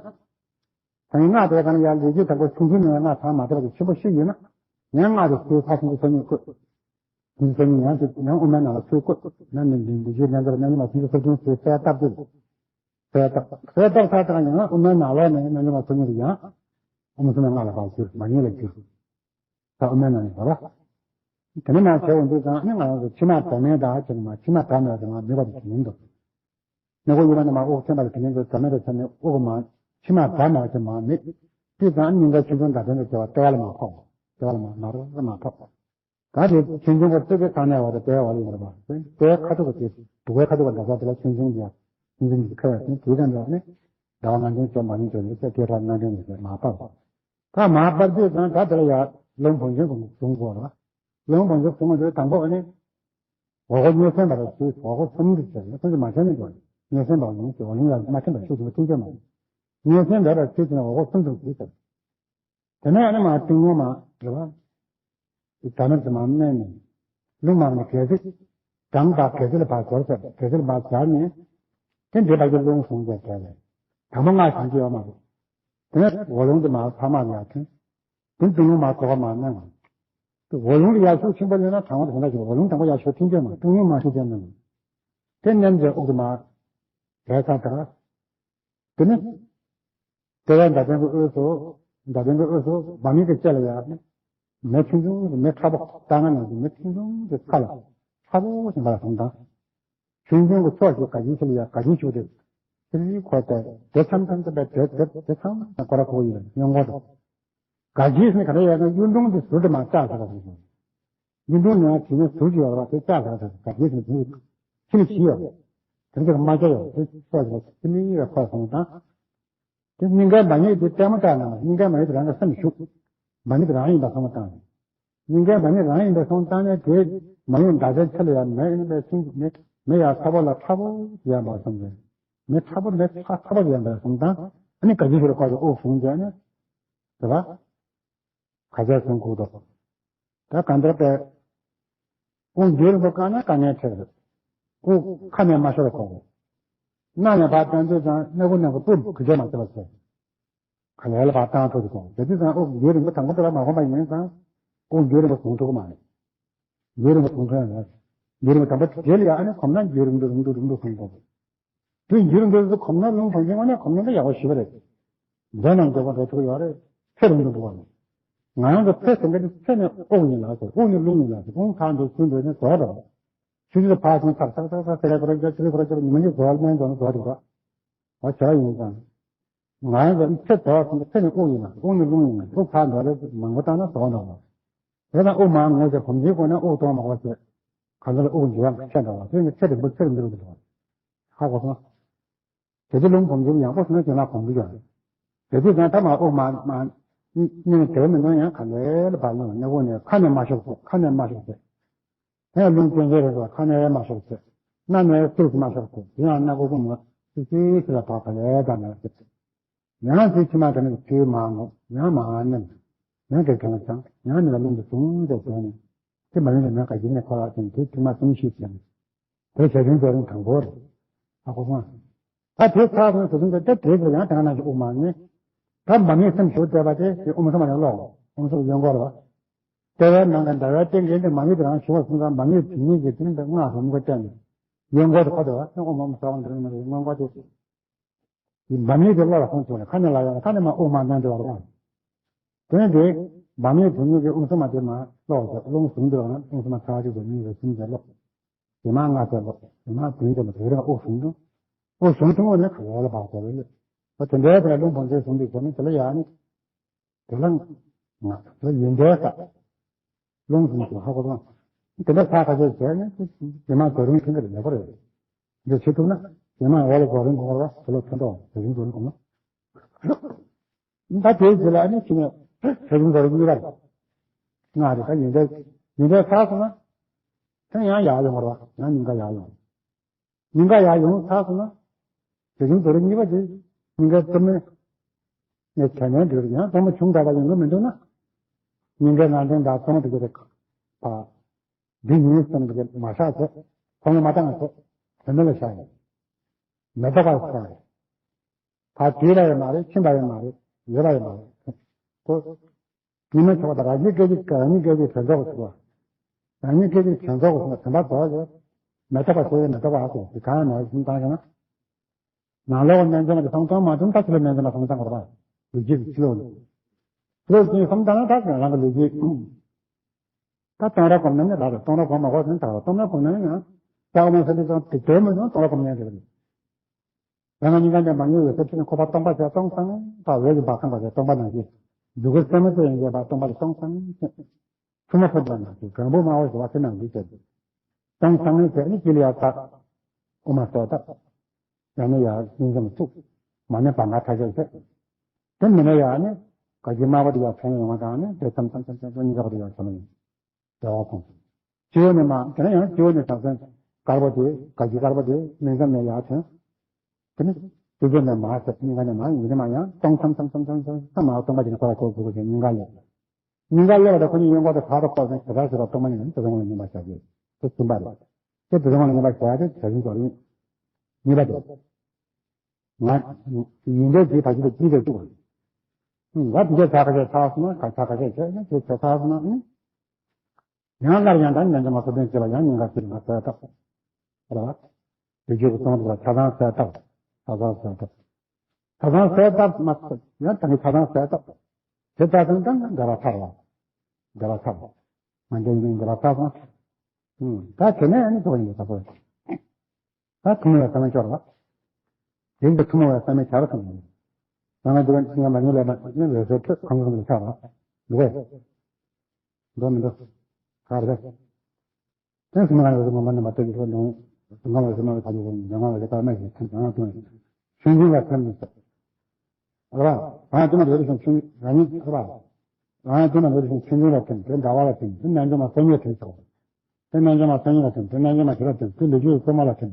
ད་ཡིན་སྔགས་དེ་ག་ན་ཡར་ལུས་རྒྱུད་དང་པོ་ཆུང་ཆུང་ནས་སྔགས་ཚང་མ་ལྟེ་བ་དེ་ཆེན་པོ་ཤོས་ཡིན་ན། ཡང་སྔགས་དེ་ཚུར་ཕར་ཆུང་ཆུང་ཚོ་གཉིས་བཀོད། ཆུང་ཆུང་ཚོ་གཉིས་ཡང་དེ་ཡང་དབུ་མའི་ནང་ལ་ཚུར་བཀོད། ན་ནི་ལུས་རྒྱུད་ལྷན་ཚོགས་རྣལ་འབྱོར་མ་ཆུང་ཆུང་ཚོ་གཉིས་ཚུར་གསལ་བཏབ་དུས། གསལ་བཏབ། གསལ་བཏབ་ཚར་དང་ཡང་དབུ་མའི་ནང་ལོགས་ནས་རྣལ་འབྱོར་མ་ཚོ་གཉིས་ལ་ཡང་། དབུ་མ་གསུམ་ལ་སྔགས་ལ་ཕར་ཚུར་མ་ཉིད་ལ་འགྱུར། ད་དབུ་མའི་ནང་ནས་བར་བ། དེ་ནས་མར་བྱས་འོང་དུས་ཙང་ནི་ང་རང་ཚོ་ཕྱི་མ་བདག་མེད་དང་ཅིག་མ་ཕྱི་མ་བདག་མེད་ཅིག་མ་མེད་པ་དེ་ཡིན་འདུག་སྣ་ཁུག་གཡོན་མ་ནས་མར་དབུགས་ཐོན་པ་ལ་དེ་ནས་ཚོ་བདག་མེད་དུ་ཚར་ནས་དབུགས་མ། ཕྱི་མ་བདག་མེད་ཅིག་མ་མེད། དུས་ཙང་སྙིང་ག་ཆུང་ཆུང་འདྲ་དོན་དུ་བྱ་བ་ལྟེ་བ་ལ་མ་ཕོག་ལྟེ་བ་ལ་མ་མ་རུ་མ་ཕོག་ད་དེ་ཆུང་ཆུང་ག་སྟོད་པའི་ཁ་ནས་བ་དང་ལྟེ་བ་ལ་ཡོད་པ། ལྟེ་བའི་ཁ་ཐུག་ག་དེ་སྡུག་པའི་ཁ་ཐུག་ག་འདྲ་ས་དེ་ལ་ཆུང་ཆུང་དེ་ཆུང་ཆུང་གི་ཁ་ཡ་ཆུང་དེ་དང་འདྲ་ནི། ཟླ་བ་ལྔ་ཆུང་ཆོག་མ་ཆུང་ཆོག་ནི་ལྟེ་བའི་ཁ་ལྔ་ཆུང་ནི་མ་ཕོག་ད་མར་སྤར་དུས་ཙང་ད་དེ་ལ་ཡ་རླུང་བུམ་ཆེན་གུང་བཟུང་དགོས་རེད་བ། རླུང་བུམ་ཆེན་བཟུང་བ་དེ་དང་པོ་ཨ་ནི། འོག་སྒོ་མངོན་སེམས་པ་ལ་ཚུར་འོག་སྒོ་གསུམ་དུ་ཕྱེ་ནས་སུམ་ཅུ་མ་ཕྱེ་ནས་འགྲོ། མངོན་སེམས་པ་ཡིན་ཏེ་འོག་རླུང་ལ་མ་ཐིམ་པར་ཤུགས་ཆེན་པོ་ཐིམ་རྒྱུ་མ་རེད། མངོན་སེམས་རེ་རེ་ཚུར་ཕྱེ་ནས་འོག་སྒོ་གསུམ་དུ་ཕྱེ་ཟེར། དེ་ནས་ཨ་ནི་མར་ཏིང་ངོ་མ་རེད་བ། དེ་ད་ནི་དེ་མར་མནན་ནས། རླུང་མར་ནས་གལ་སྲིད། གྲངས་དང་གལ་སྲིད་ལ་ཕར་སྦྱར་ཟེར་གལ་སྲིད་ལ་མར་སྦྱར་ནས། དེ་འདྲའི་བར་གྱི་རླུང་བཟུང་བྱས་བྱས་ནས། དང་པོ་སྔགས་བྱང་རྒྱུ་ཡོད་མ་རེད། དེ་ནས་འོག་རླུང་དེ་མར་ཕར་མར་ཡར་ཐོན། དེ་ཏིང་ངོ་མར་གོ་བ་མར་མནན་པ། དེ་འོག་རླུང་དེ་ཡར་ཤུགས་ཆེན་པོ་སླེབས་ན་གྲང་བ་དེ་ག་འདྲ་ཞིག་འོག་རླུང་དང་པོ་ཡར་ཤུགས་ཆེན་པོ་མ་ཏིང་ངོ་མར་ཤུགས་ཆེན་པོ་མ། དེ་མནན་བྱས་དབུགས་དེ་མར་བྱས་ཚར་དེ་ག་དེ་ནི། ལྟེ་བའི་མདའ་ཕྲན་གྱི་དབུས་སུ། མདའ་ཕྲན་གྱི་དབུས་སུ་བ་མེད་ཀྱི་ལྕེ་ལ་ཡར་ནི། མེ་ཆུང་ཆུང་གི་མེ་ཕྲ་པོ་ལྟ་ང་ནང་གི་མེ་ཆུང་ཆུང་གི་ཚ་ལ་ཕྲ་པོ་ཞིག་འབར་སོང་དང་། ཆུང་ཆུང་གི་ཕྱོགས་ཤིག་དགའ་སྐྱིད་ཤིག་ལ་ཡར་དགའ་སྐྱིད་ཤུགས་དེ། ཚིལ་ཁོ་དེ་དེ་མཚམས་མཚམས་དེ་དེ་དེ་དེ་མཚམས་མཚམས་ཁོ་ར་ཁོ་ཡིན་ཡོང་གོ་དང་། དགའ་སྐྱིད་ནི་ག་རེ་ཡོད་ན་གཡུ་སྒྲོན་དེ་ཟུར་དུ་མར་བཅག་ཟེར་བ་དང་། གཡུ་སྒྲོན་ནང་དེ་ནས་ཟུར་གྱི་ཡོད་ར་དེ་བཅག་ཟེར་བ་དང་དགའ་སྐྱིད་ནི་དེ་ཁྱིམ་བྱི་ཡོད། དེ་ཚོ་མ་བཅག་ཡོད་དེ་ཕྱོགས་ཤིག་ལ་ཚིལ་ཡིན་ར་ཁོ་སོང་དང་། དེ་སྙིང་གའི་མ་ཉེས་དེ་ལྟད་མོ་ལྟ་ན་སྙིང་གའི་མ་ཉེས་དེ་རང་གི་སེམས་ཞུགས། མ་ཉེས་དེ་རང་ཡིན་པ་སོང་བཏང་། སྙིང་གའི་མ་ཉེས་རང་ཡིན་པ་སོང་བཏང་ནས་དེ་མ་ཉེས་འདའ་བྱའི་ཆེད་ལ་ཡང་མེ་ཡིན་པའི་སེམས་ཀྱི་མེ་མེ་ཡང་ཚ་པོ་ལ་ཚ་པོ་ཡང་འབར་སོང་ཟེར། མེ་ཚ་པོ་མེ་ཚ་ཚ་པོ་ཡང་འབར་སོང་དང་ཨ་ནི་ག་ཅི་ཞིག་ལ་བཀག་ཅིག་དབུགས་བཟུང་བྱས་ནས་དེ་བ། ག་ཅག་གསུང་གོ་དོ། ད་གང་ལྟར་པས། དབུགས་རྒྱུན་རིང་པོ་བཀག་ན་དཀའ་ངལ་འཕྲད་རེད། དབུགས་ཁ་ནས་མ་ཤོར་བ་དགོས་རེད། སྣ་ནས་ཕར་བཏང་དུས་ཙང་སྣ་ཁུང་ནང་གི་སྤུ་གུ་ཅོག་མ་བྱེད་པ་བྱས། ག་ལེར་ལ་ཕར་བཏང་ཐུབ་ཀྱི་སོང་དེ་དུས་ཙང་དབུགས་རྒྱུན་རིང་པོ་དང་པོ་དེ་ལ་མ་གོམས་པ་ཡིན་ཙང་། དབུགས་རྒྱུན་རིང་པོ་བཟུང་ཐུབ་ཀྱི་མ་རེད། རྒྱུན་རིང་པོ་བཟུང་ཐུབ་ཡ་མེད། རྒྱུན་རིང་པོ་དང་པོ་དེ་ལ་ཡང་ཨ་ནི་གོམས་ན་རྒྱུན་རིང་པོ་རིང་པོ་རིང་པོ་བཟུང་དགོས། དུས་འགྱུར་འདུག་གོམས་ན་རླུང་བུམ་ཆེན་དངོས་གནས་གོམས་ན་འདི་ཡག་པོ་ཞེ་པོ་རེད། འདྲེ་རྣམས་འཇོག་པ་འགྲོ་ཐུབ་ཡོད་རེད། ཚེ་རིང་དུ་འགྲོ་བ་རེད། ང་རང་གི་ཚེ་ཟེར་མཁན་དེ་ཚེ་ནི་དབུགས་ཡིན་ལ་ཟེར། དབུགས་ནི་རླུང་ཡིན་ལ་ཟེར། དབུགས་ཕར་འགྲོ་ཚུར་འགྲོ་ནས་རྫོགས་འགྲོ་བ། ཆུ་ཚོད་ཕར་ཕྱིན་ཚར་ཚར་ཚར་ཚར་ཚེ་རེ་ཁོ་རེ་རྒྱ་ཆུ་ཚོད་ཁོ་རེ་རྒྱ་ཉི་མ་གཉིས་རྫོགས་ལ་སྨན་འཇོག་ན་རྫོགས་འགྲོ་བ། འོ་བྱ་བ་ཡིན་ཙང་། ང་རང་གི་ཚེ་རྫོགས་སོང་ཚེ་ནི་དབུགས་ཡིན་ལ་དབུགས་ནི་རླུང་ཡིན་ལ་དབུགས་ཕར་འགྲོ་རེ་མང་པོ་བཏང་ན་རྫོགས་འགྲོ་བ། དེ་དང་དབུགས་མར་ངོས་ཀྱི་བུམ་ཆེན་ཁོ་ན་དབུགས་གཏོང་མང་པོ་བྱེད། གང་ལྟར་དབུགས་འགྱུར་བ་ཆེ་འདྲ་བ་དེ་ནི་ཚེ་རིང་པོ་ཚེ་རིང་པོ་འགྲོ་གི་འདུག་ཧ་གོ་སོང་། དེ་ཚེ་རླུང་བུམ་འཇུག་ཡང་པོ་སོང་ན་ཅི་ན་གོང་འགྲོ་ཡང་། དེ་དུས་ཙང་ཐ་མ་དབུགས་མ་མ། སྙིང་དེ་མི་འདོན་ཡང་ག་ལེ་ལ་བར་ལ་སྣ་ཁུག་ནས་ཁ་ནས་མ་ཤོར་ཚེ་ཁ་ནས་མ་ཤོར་ཚེ། དེ་ཡང་རླུང་སྐྱོན་ཟེར་རེད་པ་ཁ་ནས་མ་ཤོར་ཚེ། སྣ་ནས་ཚུར་མ་ཤོར་ཚེ་དེ་ཡང་སྣ་ཁུག་ཀུན་ལ་ཙི་ཙི་ཙི་ལ་བག་ག་ལེ་བདག་མེད་ཚེ། ཡང་ཚེ་ཕྱི་མ་དེ་ནས་ཚེའི་མ་ངོ་ཡང་མ་ནེམ། ཡང་དེ་གང་ལ་ཚང་ཡང་ནི་ལ་རླུང་དུ་བཟུང་དེ་བཟུང་ནས་དེ་མ་ཡིན་ལ་ནང་ག་ཡིན་ནས་ཁོ་ར་ཚོ་དེ་ཐུན་མ་གསུམ་ཤེས་བྱས་ནས། དེ་བྱ་བྱུང་རྫོགས་རིམ་དང་པོ་རེད། ཨ་ཁོ་སོང་། ད་དེ་ཚར་སོང་ཟེར་སོང་ཙང་དེ་དེའི་རྗེས་ཡང་དེ་ག་ནང་བཞིན་དབུགས་མ་ངེས། ད་མ་ངེས་སེམས་ཞུགས་བསྡད་པ་དེ་དེ་དབུ་མ་ས་མ་ཡང་ཀློག་དབུ་མ་ས་མ་གཡོན་སྐོར་བ། ལྟེ་བའི་ནང་གི་ཟླ་བའི་སྟེང་གི་འདི་མ་ངེས་དེ་རང་ཞུ་བ་སོང་ཙང་མ་ངེས་དེ་ཉིད་ཀྱི་དེ་འདི་སྔགས་སུ་མི་གོ་བསྟན་ནས། གཡོན་སྐོར་དུ་ཁོ་དེ་བ་དབུ་མ་ས་མ་འདིར་མི་རེད་སྔོན་འགོག་དེ། མ་ངེས་དེ་ཀློག་ལ་ཁོང་ཚོ་ལ་ཁ་ནས་ལ་ཡང་ཁ་ནས་མ་དབུགས་མ་འདོན་དེ་བ་རེད། དེ་ནས་དེ་མ་ངེས་དེ་ཉིད་ཀྱི་དབུ་མ་ས་མ་དེ་མ་ཀློག་དེ་རླུང་བཟུང་དེ་བ་ན་དབུ་མ་ས་མ་ཚར་གཅིག་ཏུ་ཉིད་ཀྱི་གསུམ་དེ་ཀློག་དེ་མ་ལྔ་ཚར་ལོ། དེ་མ་བདུན་ཚར་ལོ། དེ་རིང་དབུགས་བཟུང་དུས། དབུགས་བཟུང་ཐུན་མོང་ནས་ག་ལ་ལ་བག་ཚར་ལོ། དེ་འདྲའི་དེ་ལ་རླུང་བུམ་ཆེན་བཟུང་དུས་དེ་ནི་དེ་ལ་ཡང་ནི། དེ་ལ་ང་དེ་ཡིན་འདྲའི་ས། རླུང་བཟུང་དུས་ཧ་གོ་སོང་། དེ་འདྲ་ས་ཁ་ཤས་བྱས་ནས་དེ་མ་རྫོགས་རིམ་ཐུན་གྱི་ལེགས་པོ་རེད། འདི་བྱེད་ཐུབ་ན། དེ་མ་འོག་ལ་རྫོགས་རིམ་གོང་ར་དེ་ལ་ཐོན་ཏོ་དེ་རིང་རྫོགས་རིམ་གོང་ན། ད་དེའི་རྗེས་ལ་ནི་ཕྱི་ནས་དེ་རིང་རྫོགས་རིམ་གཉིས་པ་རེད། ང་རེད་ད་ཡིན་འདྲའི་ཡིན་འདྲའི་ས་སོང་ན། དེ་ཡང་ཡར་ཡོང་བ་རེད་བ་ཡང་སྙིང་ག་ཡར་ཡོང་། སྙིང་ག་ཡར་ཡོང་ཚར་སོང་ན། དེ་རིང་རྫོགས་རིམ་གཉིས་པ་དེ་སྙིང་གའི་གཙོ་མོའི་ནས་བྱས་ནས་འགྲོ་ཡང་གཙོ་མོ་བྱུང་ད་ལ་ཡོང་གི་མི་འདུག་ན། སྙིང་གའི་ངར་འཛིན་དང་གཙོ་མོ་དེ་གི་རེད། ཕ། འདི་ཉིད་སེམས་དེ་གི་མ་བཞག་ཚེ། ཁོང་ལ་མ་བཏང་ཚེ། དེ་མེད་ལ་བཞག་ཡོང་། མེ་ཏོག་པ་བཞག་ཡོང་། ཕ་དུས་ལ་ཡང་མ་རེད་ཕྱིན་པ་ཡང་མ་རེད་ཡོད་པ་ཡང་མ་རེད། ཁོ། ཉི་མ་ཆོག་པ་དང་རང་ཉིད་སྐད་ཅིག་རང་ཉིད་སྐད་ཅིག་དྲན་རྫོགས་སུ། རང་ཉིད་སྐད་ཅིག་དྲན་རྫོགས་སུ་དྲན་པ་རྫོགས་ཡོད། མེ་ཏོག་པ་ཟེར་བའི་མེ་ཏོག་པ་ཟེར་དེ་གང་ཡང་མ་ཡིན་བཏང་ཀྱང་ན། ནང་ལོགས་སྨན་ལྗོངས་ཀྱི་སང་གཏོང་མ་ཐུབ་ད་ཕྱི་ལོགས་སྨན་ལྗོངས་ལ་སང་གཏོང་དགོས་པ། ལུས་སྐྱེས་ཀྱི་ཕྱི་ལོགས་ནས། ཕྱི་ལོགས་ཀྱི་སང་གཏོང་ན་ད་རང་གི་ལུས་སྐྱེས། ད་གཏོང་ར་གོམས་ན་ནི་ལ་རེད་གཏོང་ར་གོམས་མ་གོ་ཟིན་ད་ར་གཏོང་ར་གོམས་ན་ནི་ཡང་། ལྕགས་མ་ཟེར་དུས་ཙང་དེ་དོན་མི་འདུག་གཏོང་ར་གོམས་ནས་དེ་རེད། ཡང་ན་སྙིང་ག་འདྲ་མ་ངེས་ཡོད་ཚད་ཕྱི་ནས་ཁོ་པ་སྟོང་པ་བྱས་སྟོང་སང་ད་འོད་ཀྱི་བག་ཚང་པ་བྱས་སྟོང་པ་ནང་བཞིན། འཇུག་གི་སེན་མོ་ཚོ་ཡིན་བྱས་པ་སྟོང་པ་ལ་སྟོང་སང་ཆུ་མ་ཕུད་པ་ནང་བཞིན་གང་པོ་སྨྲ་བ་ཞུ་བ་ཚེ་ནང་འདི་བྱས་ཏེ། སྟོང་སང་ནས་བྱས་ནས་ཅི་ལ་ཡ་ད། དབུ་མ་སོགས་ད། ཡང་ན་ཡ་སྙིང་གམ་ཚུགས། མ་ནས་བག་ང་ཐ་ཆད་བྱས། དེ་མིན་ན་ཡ་ནི། དགའ་སྐྱིད་དམར་པོ་དེ་ཡར་ཐོན་ཡོང་བ་དང་ནི་དེ་མཚམས་མཚམས་མཚམས་མཚམས་གཉིས་ཀ་པོ་དེ་ཡར་ཐོན་ཡོང་། བདེ་བ་ཐོན། སྤྱི་བོ་ནས་མར་དེ་ནས་ཡང་སྤྱི་བོ་ནས་ཟང་ཟིང་དཀར་པོ་དེ་དགའ་སྐྱིད་དཀར་པོ་དེ་སྨིན་མཚམས་ནས་ཡར་ཐོན། དེ་ནས་སྤྱི་བོ་ནས་མར་ཟེར་སྙིང་ག་ནས་མར་ཡིན་ནས་མར་ཡང་སྟོང་མཚམས་མཚམས་མཚམས་མཚམས་མཚམས་མར་སྟོང་པ་དེ་ནས་ཁོ་ར་ཁོ་དགུ་གོ་ཞེས་སྙིང་ག་ལས། སྙིང་ག་ལས་པ་དང་ཁོ་གཉིས་གཡོན་སྐོར་དུ་ཕར་དང་ཁོ་ནས་དེ་ཚོ་ངོ་ལ་ཉན་པ་བྱ་རྒྱུ། དེ་གསུམ་པ་རེད། དེ་དེ་ཚོ་ངོ་ལ་ཉན་པ་བྱ་ཡ་དེ་བྱ་བཞིན་དུ་རིང་། གཉིས་པ་དེ། ང་ཡིན་པའི་རྗེས་ད་ཅི་ལ་ཅི་ལས་བཅུག་ང་དེ་ཚོ་ཚ་ཁ་ཤས་ཚ་སོང་ན་ཁ་ཚ་ཁ་ཤས་བྱས་ན་དེ་ཚོ་ཚ་སོང་ན་ཡང་སླར་ཡང་དང་ཉན་ཅི་མ་སོ་བདུན་བྱས་པ་ཡང་ཉིན་ག་ཚིག་ང་ཚ་ཐབས། རེད་བ། དེ་རྒྱུ་གི་གཏོང་དུ་ལ་ཆ་ཚང་གསལ་བཏབ། ཆ་ཚང་གསལ་བཏབ། ཆ་ཚང་གསལ་བཏབ་མ་ཐུབ་ཡང་ད་གི་ཆ་ཚང་གསལ་བཏབ། དེ་ལྟ་དང་ད་འདི་བ་ཚར་བ། འདི་བ་ཚར་བ། ང་འདི་ཡིན་འདི་བ་ཚར་སོང་། ད་དེ་ནས་ཨ་ནི་ཐུག་ཡིན་ད་ཚོ། ད་ཐུག་མོ་ཡ་ས་མེད་ཤོར་བ། དེ་འདི་ཐུག་མོ་ཡ་ས་མེད་ཆར་སོང་ཡིན། ས་མེད་འདི་བ་ང་མ་ཉུ་ལས་མ་ཉུ་ལས་ཟེར་ཚོད་གང་གང་ལ་ཆགས་བ། འདུག་གས། འགྲོ་མི་འགྲོ། ག་རེ། དེ་སུ་མ་ག་ཡོད་སུ་མ་མ་ནི་མ་ཏོག་གི་སོ་ནང་སུ་མ་ལ་སུ་མ་ལ་ཁ་ཅིག་སོ་ནང་ལ་ཁ་མ་ཞིག་ཐེམ་ཐེམ་ཐེམ་ཆུང་ཆུང་ལ་ཐེམ་ནི་སོ། ཨ་ར། རང་དུ་མ་རེ་རེ་ཞིང་ཆུང་རང་ཉིད་ཨ་ར། རང་དུ་མ་རེ་རེ་ཞིང་ཆུང་ཆུང་ལ་ཐེམ་དེ་འདྲ་བ་ལ་ཐེམ་དེ་ནན་དུ་མ་སོ་ཉིད་ཐེམ་སོ། དེ་ནན་དུ་མ་སོ་ཉིད་ལ་ཐེམ་དེ་ནན་དུ་མ་ཞིག་ལ་ཐེམ་དེ་ལུས་ཀྱི་སོ་མ་ལ་ཐེམ།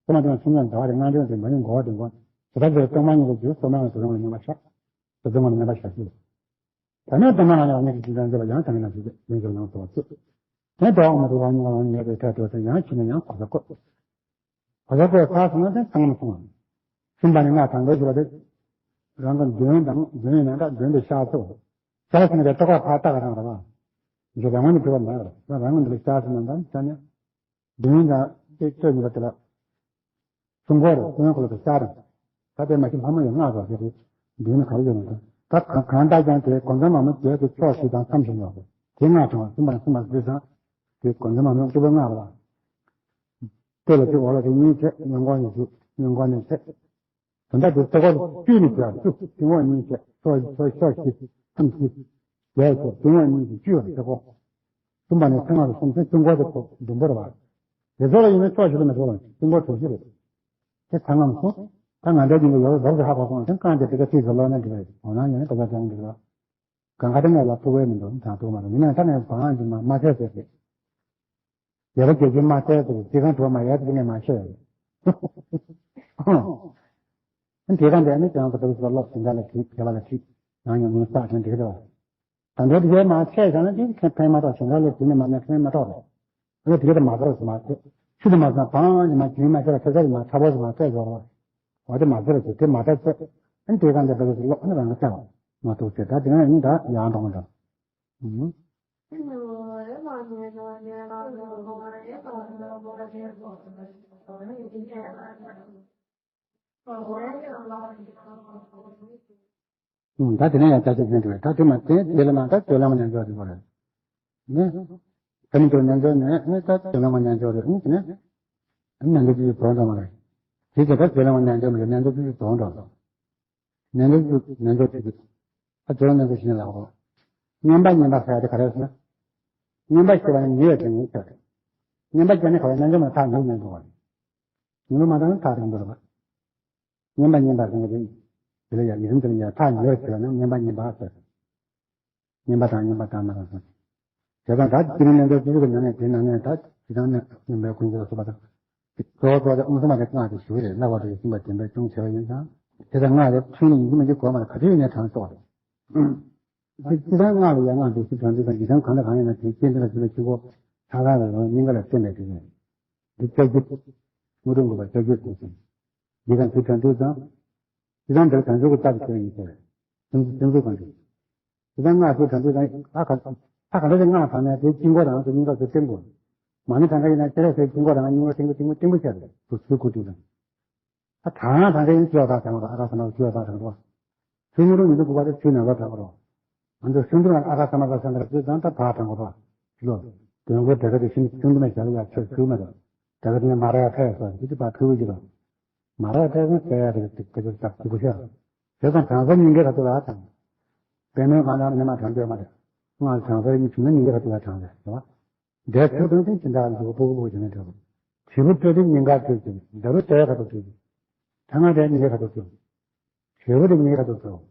སོ་མ་དེ་མ་ཆུང་ཆུང་འདྲ་བ་རེ་ང་འདྲ་དེ་མ་ཡིན་གོ་བ་དེ་གོ། དེ་དག་དེ་སྟོང་མ་ཉིད་ལ་རྒྱུ་སོ་མ་ལ་དེ་རང་ལ་ཉན་པ་ཤ། དེ་ཚོ་ང་ལ་ཉན་པ་ཤ་ཞིག་ད་ནས་དེ་མ་ང་ལ་ཉན་གྱི་ཅི་འདྲ་འདྲ་བ་ཡང་དེ་ང་ལ་ཞིག་ཡིན་ཞིག་ལང་སོ་བ་ཚོད། དེ་དོག་མ་དུ་རང་ཉིད་རང་ཉིད་ཀྱི་ཐད་དུ་དེ་ཡང་ཕྱི་ནས་ཡང་གོ་ས་བཀོད། གོ་ས་བཀོད་ཚར་སོང་ན་དེ་ཚང་མ་སོང་བ། གསུམ་པ་ནི་ང་དང་པོའི་ཞུ་བ་དེ། རང་གི་མདུན་དང་མདུན་ནས་ད་མདུན་དུ་ཤར་ཚུགས། ཤར་སོང་ནས་ཏོག་ཁ་ཕར་ལྟ་ག་རང་ར་བ། འཇུ་རང་ངོ་ནས་འགྲོ་བ་མ་རེད་ང་རང་ངོ་འདི་ལ་ཤར་སོང་ན་ད་ནི་ཤར་ནས། མདུན་དང་ཏེ་ཅོ་ཉི་པ་དེ་ལ། སྲུང་འཁོར་རེ་སྲུང་ཡང་ཁོ་ལ་དུ་ཤར་རང་། ད་དེ་མ་གི་ལྷ་མོ་ཡང་སྔགས་རོགས་ཞེས་ཏེ། མདུན་ནས་ག་རེ་ཡོད་ན་ད་གང་གང་ལྟར་ཀྱང་དེ་གོ་འཛམ་མ་མོ་བརྒྱད་དེ་ཕྱོགས་བཞི་དང་མཚམས་བཞི་ཡོད་རེད། དེ་སྔགས་བྱུང་བ་གསུམ་པ་གསུམ་པ་བཟོས་ཙང་། དེ་གོ་འཛམ་མ་མོ་སྐྱེ་བོ་སྔགས་རེད་བ། དེ་ལ་དེ་འོག་ལ་དེ་གཉིས་བྱས་གཡོན་སྐོར་ནས་བཞུགས་གཡོན་སྐོར་ནས་བྱས། དོན་དག་དེ་ཚེ་སྐོར་བཅུ་ནས་བྱས་བཅུ་སྟེང་འོག་གཉིས་བྱས་ཕྱོགས་ཕྱོགས་ཕྱོགས་བཞི་མཚམས་བཞི། བྱས་བྱས་སྟེང་འོག་གཉིས་ཀྱི་བཅུ་ཡོད་ཚེ་སྐོར། གསུམ་པ་ནས་ཚེ་སྔགས་ལ་གསུམ་ཚེ་སྟེང་འོག་དེ་ཚོ་བདུན་པོ་རེད་བ། དེ་ཚོ་ལ་ཡིན་ན་ཕྱོགས་བཞི་ལ་མི་འགྲོ་བ་སྟེང་འོག་དྲུག་བཞི་རེད། དེ་ཚང་ངམ་སོང་། ད་ང་འདྲ་ཅིག་ལ་ཡོད་རོགས་ཀྱི་ཧ་གོ་སོང་དེ་རྐང་དེ་དེ་ག་ཚིག་ཚོ་ལོག་ན་འགྲིག་རེད་འོ་ན་ཡོད་ན་དེ་ག་ཀྱང་འགྲིག་རོགས། གང་ག་དེ་ངས་ལ་ཐུག་བས་མི་འདུག་དང་ཐུག་མ་རེད་ཡིན་ན་ད་ངས་བང་ཅིག་མ་མ་ཆད་ཟེར་ཏེ། རྒྱལ་བ་རྒྱལ་ཆེན་མ་གསལ་དུ་ཅི་གང་གྲོགས་མ་ཡལ་དུ་ནས་མ་ཤེས། དེ་གང་འདྲ་ནི་ཀྱང་ད་ལྟ་བུ་སློབ་ཟིན་ད་ལ་ཁྲིད་དེ་བ་ལ་ཁྲིད་ཡང་ཡང་ངོ་ས་ཁྲིད་འགྲིག་རེད་བ། ད་འདྲ་དེ་མ་ཤེས་བྱ་ན་ཅིག་ཁྱེད་ཕན་མ་ཐོགས་ཞིང་ཁ་ལས་དེ་ནས་མ་ནས་ཕན་མ་ཐོགས་རེད། ཨ་དེ་ག་མ་ཐོགས་སུ་མ་ཐོགས་ཤུ་དུ་མ་སོང་བང་ནི་མ་གྱིན་མ་ཤེས་ལ་ཁ་ཁ་ལ་མ་ཚ་བོ་སུ་མ་ཐོགས་ཡོད་རེད་བ། དེ་མ་ཟེར་ཞིག་དེ་མ་ཐོགས་ཚེ་ཨ་དེ་གང་འདྲ་ད་ལྟ་བུ་སློབ་ཨ་ནི་རང་གི་ལྟ་བ་མ་ཐོགས་ཚེ་ད་དེ་ཡང་ཡང་འགྲོ་མ་འགྲོ། ད་དེ་ནས་ཡང་བསྐྱར་ཞིབ་ཕན་ཐོགས་ད་དེ་མ་བསྟན་དེ་ལ་མ་ད་དོན་ལ་མ་ཉན་འཇོག་རེད་པ་རེད། ནི། ད་ནི་དོན་ཉན་འཇོག་ནས་ནི་ད་དོན་ལ་མ་ཉན་འཇོག་རེད་ནི་དེ་ནས། ཉན་འཇོག་གི་བོན་འདྲ་མ་རེད། དེ་ཚེ་ད་དོན་ལ་མ་ཉན་འཇོག་མ་རེད་ཉན་འཇོག་གི་བོན་འདྲ་རེད། ཉན་འཇོག་གི་ཉན་འཇོག་དེ་གི། ད་དོན་ཉན་འཇོག་ཞིག་ནས་ལབ་དགོས། བསྙེན་པ་བསྙེན་པ་ཟེར་ཡ་དེ་ག་རེ་ཟེར་ན། བསྙེན་པ་ཞེས་པ་ནི་ཉེས་པའི་དོན་ཡིན་ཟེར། བསྙེན་པ་བྱས་ནས་ག་བ་ཉན་འཇོག་མ་ཐག་ཉེས་ཉན་འགྲོ་བ་རེད། ཉོན་མོངས་མ་དང་ཐག་རིང་པོ་རེད་པ། བསྙེན་པ་བསྙེན་པ་ཟེར་གྱི་རེད། དེ་ལ་ཡང་ཡིན་དེ་ལ་ཡང་ཐག་ཉེ་བར་བྱེད་པ་ན་བསྙེན་པ་བསྙེན་པ་ཟེར། བསྙེན་པ་དང་བསྙེན་པ་དང་མ་རང་སོང་། བྱས་ཙང་ད་དེ་རིང་གནས་ཚུལ་ཅི་ཞིག་གི་ནང་ནས་དེའི་ནང་ནས་ད་ཇི་ལྟར་ནས་བསྙེན་པའི་ཀུན་སློང་སོགས་པ་དང་། གཙོ་བོ་གཙོ་བོ་དེ་དབུ་མ་གི་སྔགས་དེ་ཞུ་གི་རེད་སྣ་བ་དེ་གསུངས་པ་དེ་འདྲ་ཅུང་ཆེ་བ་ཡིན་ཙང་། དེ་ལྟར་སྔགས་དེ་ཐུན་ལ་ཡིན་གཅིག་མིན་གཅིག་གོ་མ་རེད་ག་དུས་ཡིན་ནའི་གྲངས་གསོག་རེད། ཅི་ལྟར་སྔགས་ལ་ཡང་སྔགས་འདུག་ཅི་གྲངས་འདུག་དང་ཇི་ལྟར་གང་དང་གང་ཡིན་ན་དེ་སྐྱེ་འདི་ལ་ཞུ་བའི་ཆུ་བོ་ཆ་ཚང་རེད་རང་སྙིང་ག་ལ་བརྟེན་པའི་དེ་རེད། འདི་ལྕགས་ཀྱུ། དངོས་གྲུབ་འགོད་པ་ལྕགས་ཀྱུ་དེ་བཞིན། འདི་དང་དེ་དྲན་འདོད་ཙང་། དེ་དང་འདིར་དྲན་འདོད་ཀྱི་རྟགས་ཀྱི་ཆེ་བ་ཡིན་ཟེར། དེ་ཚོ་དེ་ཚོ་གང་དེ། དེ་དང་སྔགས་དེ་དྲན་འདོད་ཙང་ཨ་ཁ། ཨ་ཁ་འདྲ་དེ་སྔགས་དང་ནས་དེ་དཀྱིལ་འཁོར་དང་དེ་གཉིས་ཀ་དེ་བསྟན་དགོས། མ་ཎི་གང་ག་ཡིན་ན་ཁྱེད་རང་ཚོའི་དཀྱིལ་འཁོར་དང་སྙིང་པོ་བསྟན་དགོས་བསྟན་དགོས་བསྟན་དགོས་བྱས་རེད་དུ་ཚུལ་ཁུ་དུ་དང་། ད་གང་དང་ག་ཡིན་ཆོས་དག་དྲན་དགོས་ཨ་ཁ་ས་ན་ཆོས་དག་དྲན་དགོས། ཆོས་ཉིད་རུ་མི་འདུག་གུ་པ་དེ་ཆོས་ནང་ལ་དྲན་དགོས་རོགས། ང་ཚོ་སུན་དུ་ན་ཨ་ཁ་ས་མ་ཁ་ས་འདྲ་ཚོས་ཙང་ད་བག་དྲང་གོ་རོགས། ལོ། དོན་གོ་དེ་ག་དེ་ཤིན་ཏུ་ཤིན་ཏུ་མེད་བྱ་ལ་ཡ་ཆོས་ཚུལ་མེད་དོ། དེ་ག་དེ་ནས་མ་ར་ཡ་ཕེ་སོ་འདི་དེ་བག་ཕུལ་བུ་ཅི་རོ། མ་ར་ཡ་ཕེ་སོ་ཕེ་ཡ་དེ་ག་དེ་དེ་ག་དེ་བག་ཕུལ་བུ་ཤ། དེ་ཙང་དྲང་ས་ཉིན་དཀའི་ཁ་ཐུག་ལ་དྲང་། དཔེ་མེད་གང་ལ་ནི་མ་དྲང་འདོད་མ་རེད། སྔགས་དྲང་ས་ཉིན་བྱུང་ན་ཉིན་དཀའི་ཁ་ཐུག་ལ་དྲང་རེད་རེད་བ། འདས་ཚུལ་དང་དེ་ཅི་འདྲ་འདུག་པོ་པོ་བྱས་ནས་འགྲོ། བྱེད་པོ་སྤྲོད་དེ་ཉིན་དཀའ་སྤྲོད་ཅིང་འདི་རུ་ལྟའི་ཁ་ཐུག་སྤྲོད་ཅིང་། ཐ་མ་དེ་ཉིན་དཀའི་ཁ་ཐུག་སྤྲོད། བྱེད་པོ་དེ་ཉིན་དཀའི་ཁ་ཐུག་སྤྲོད།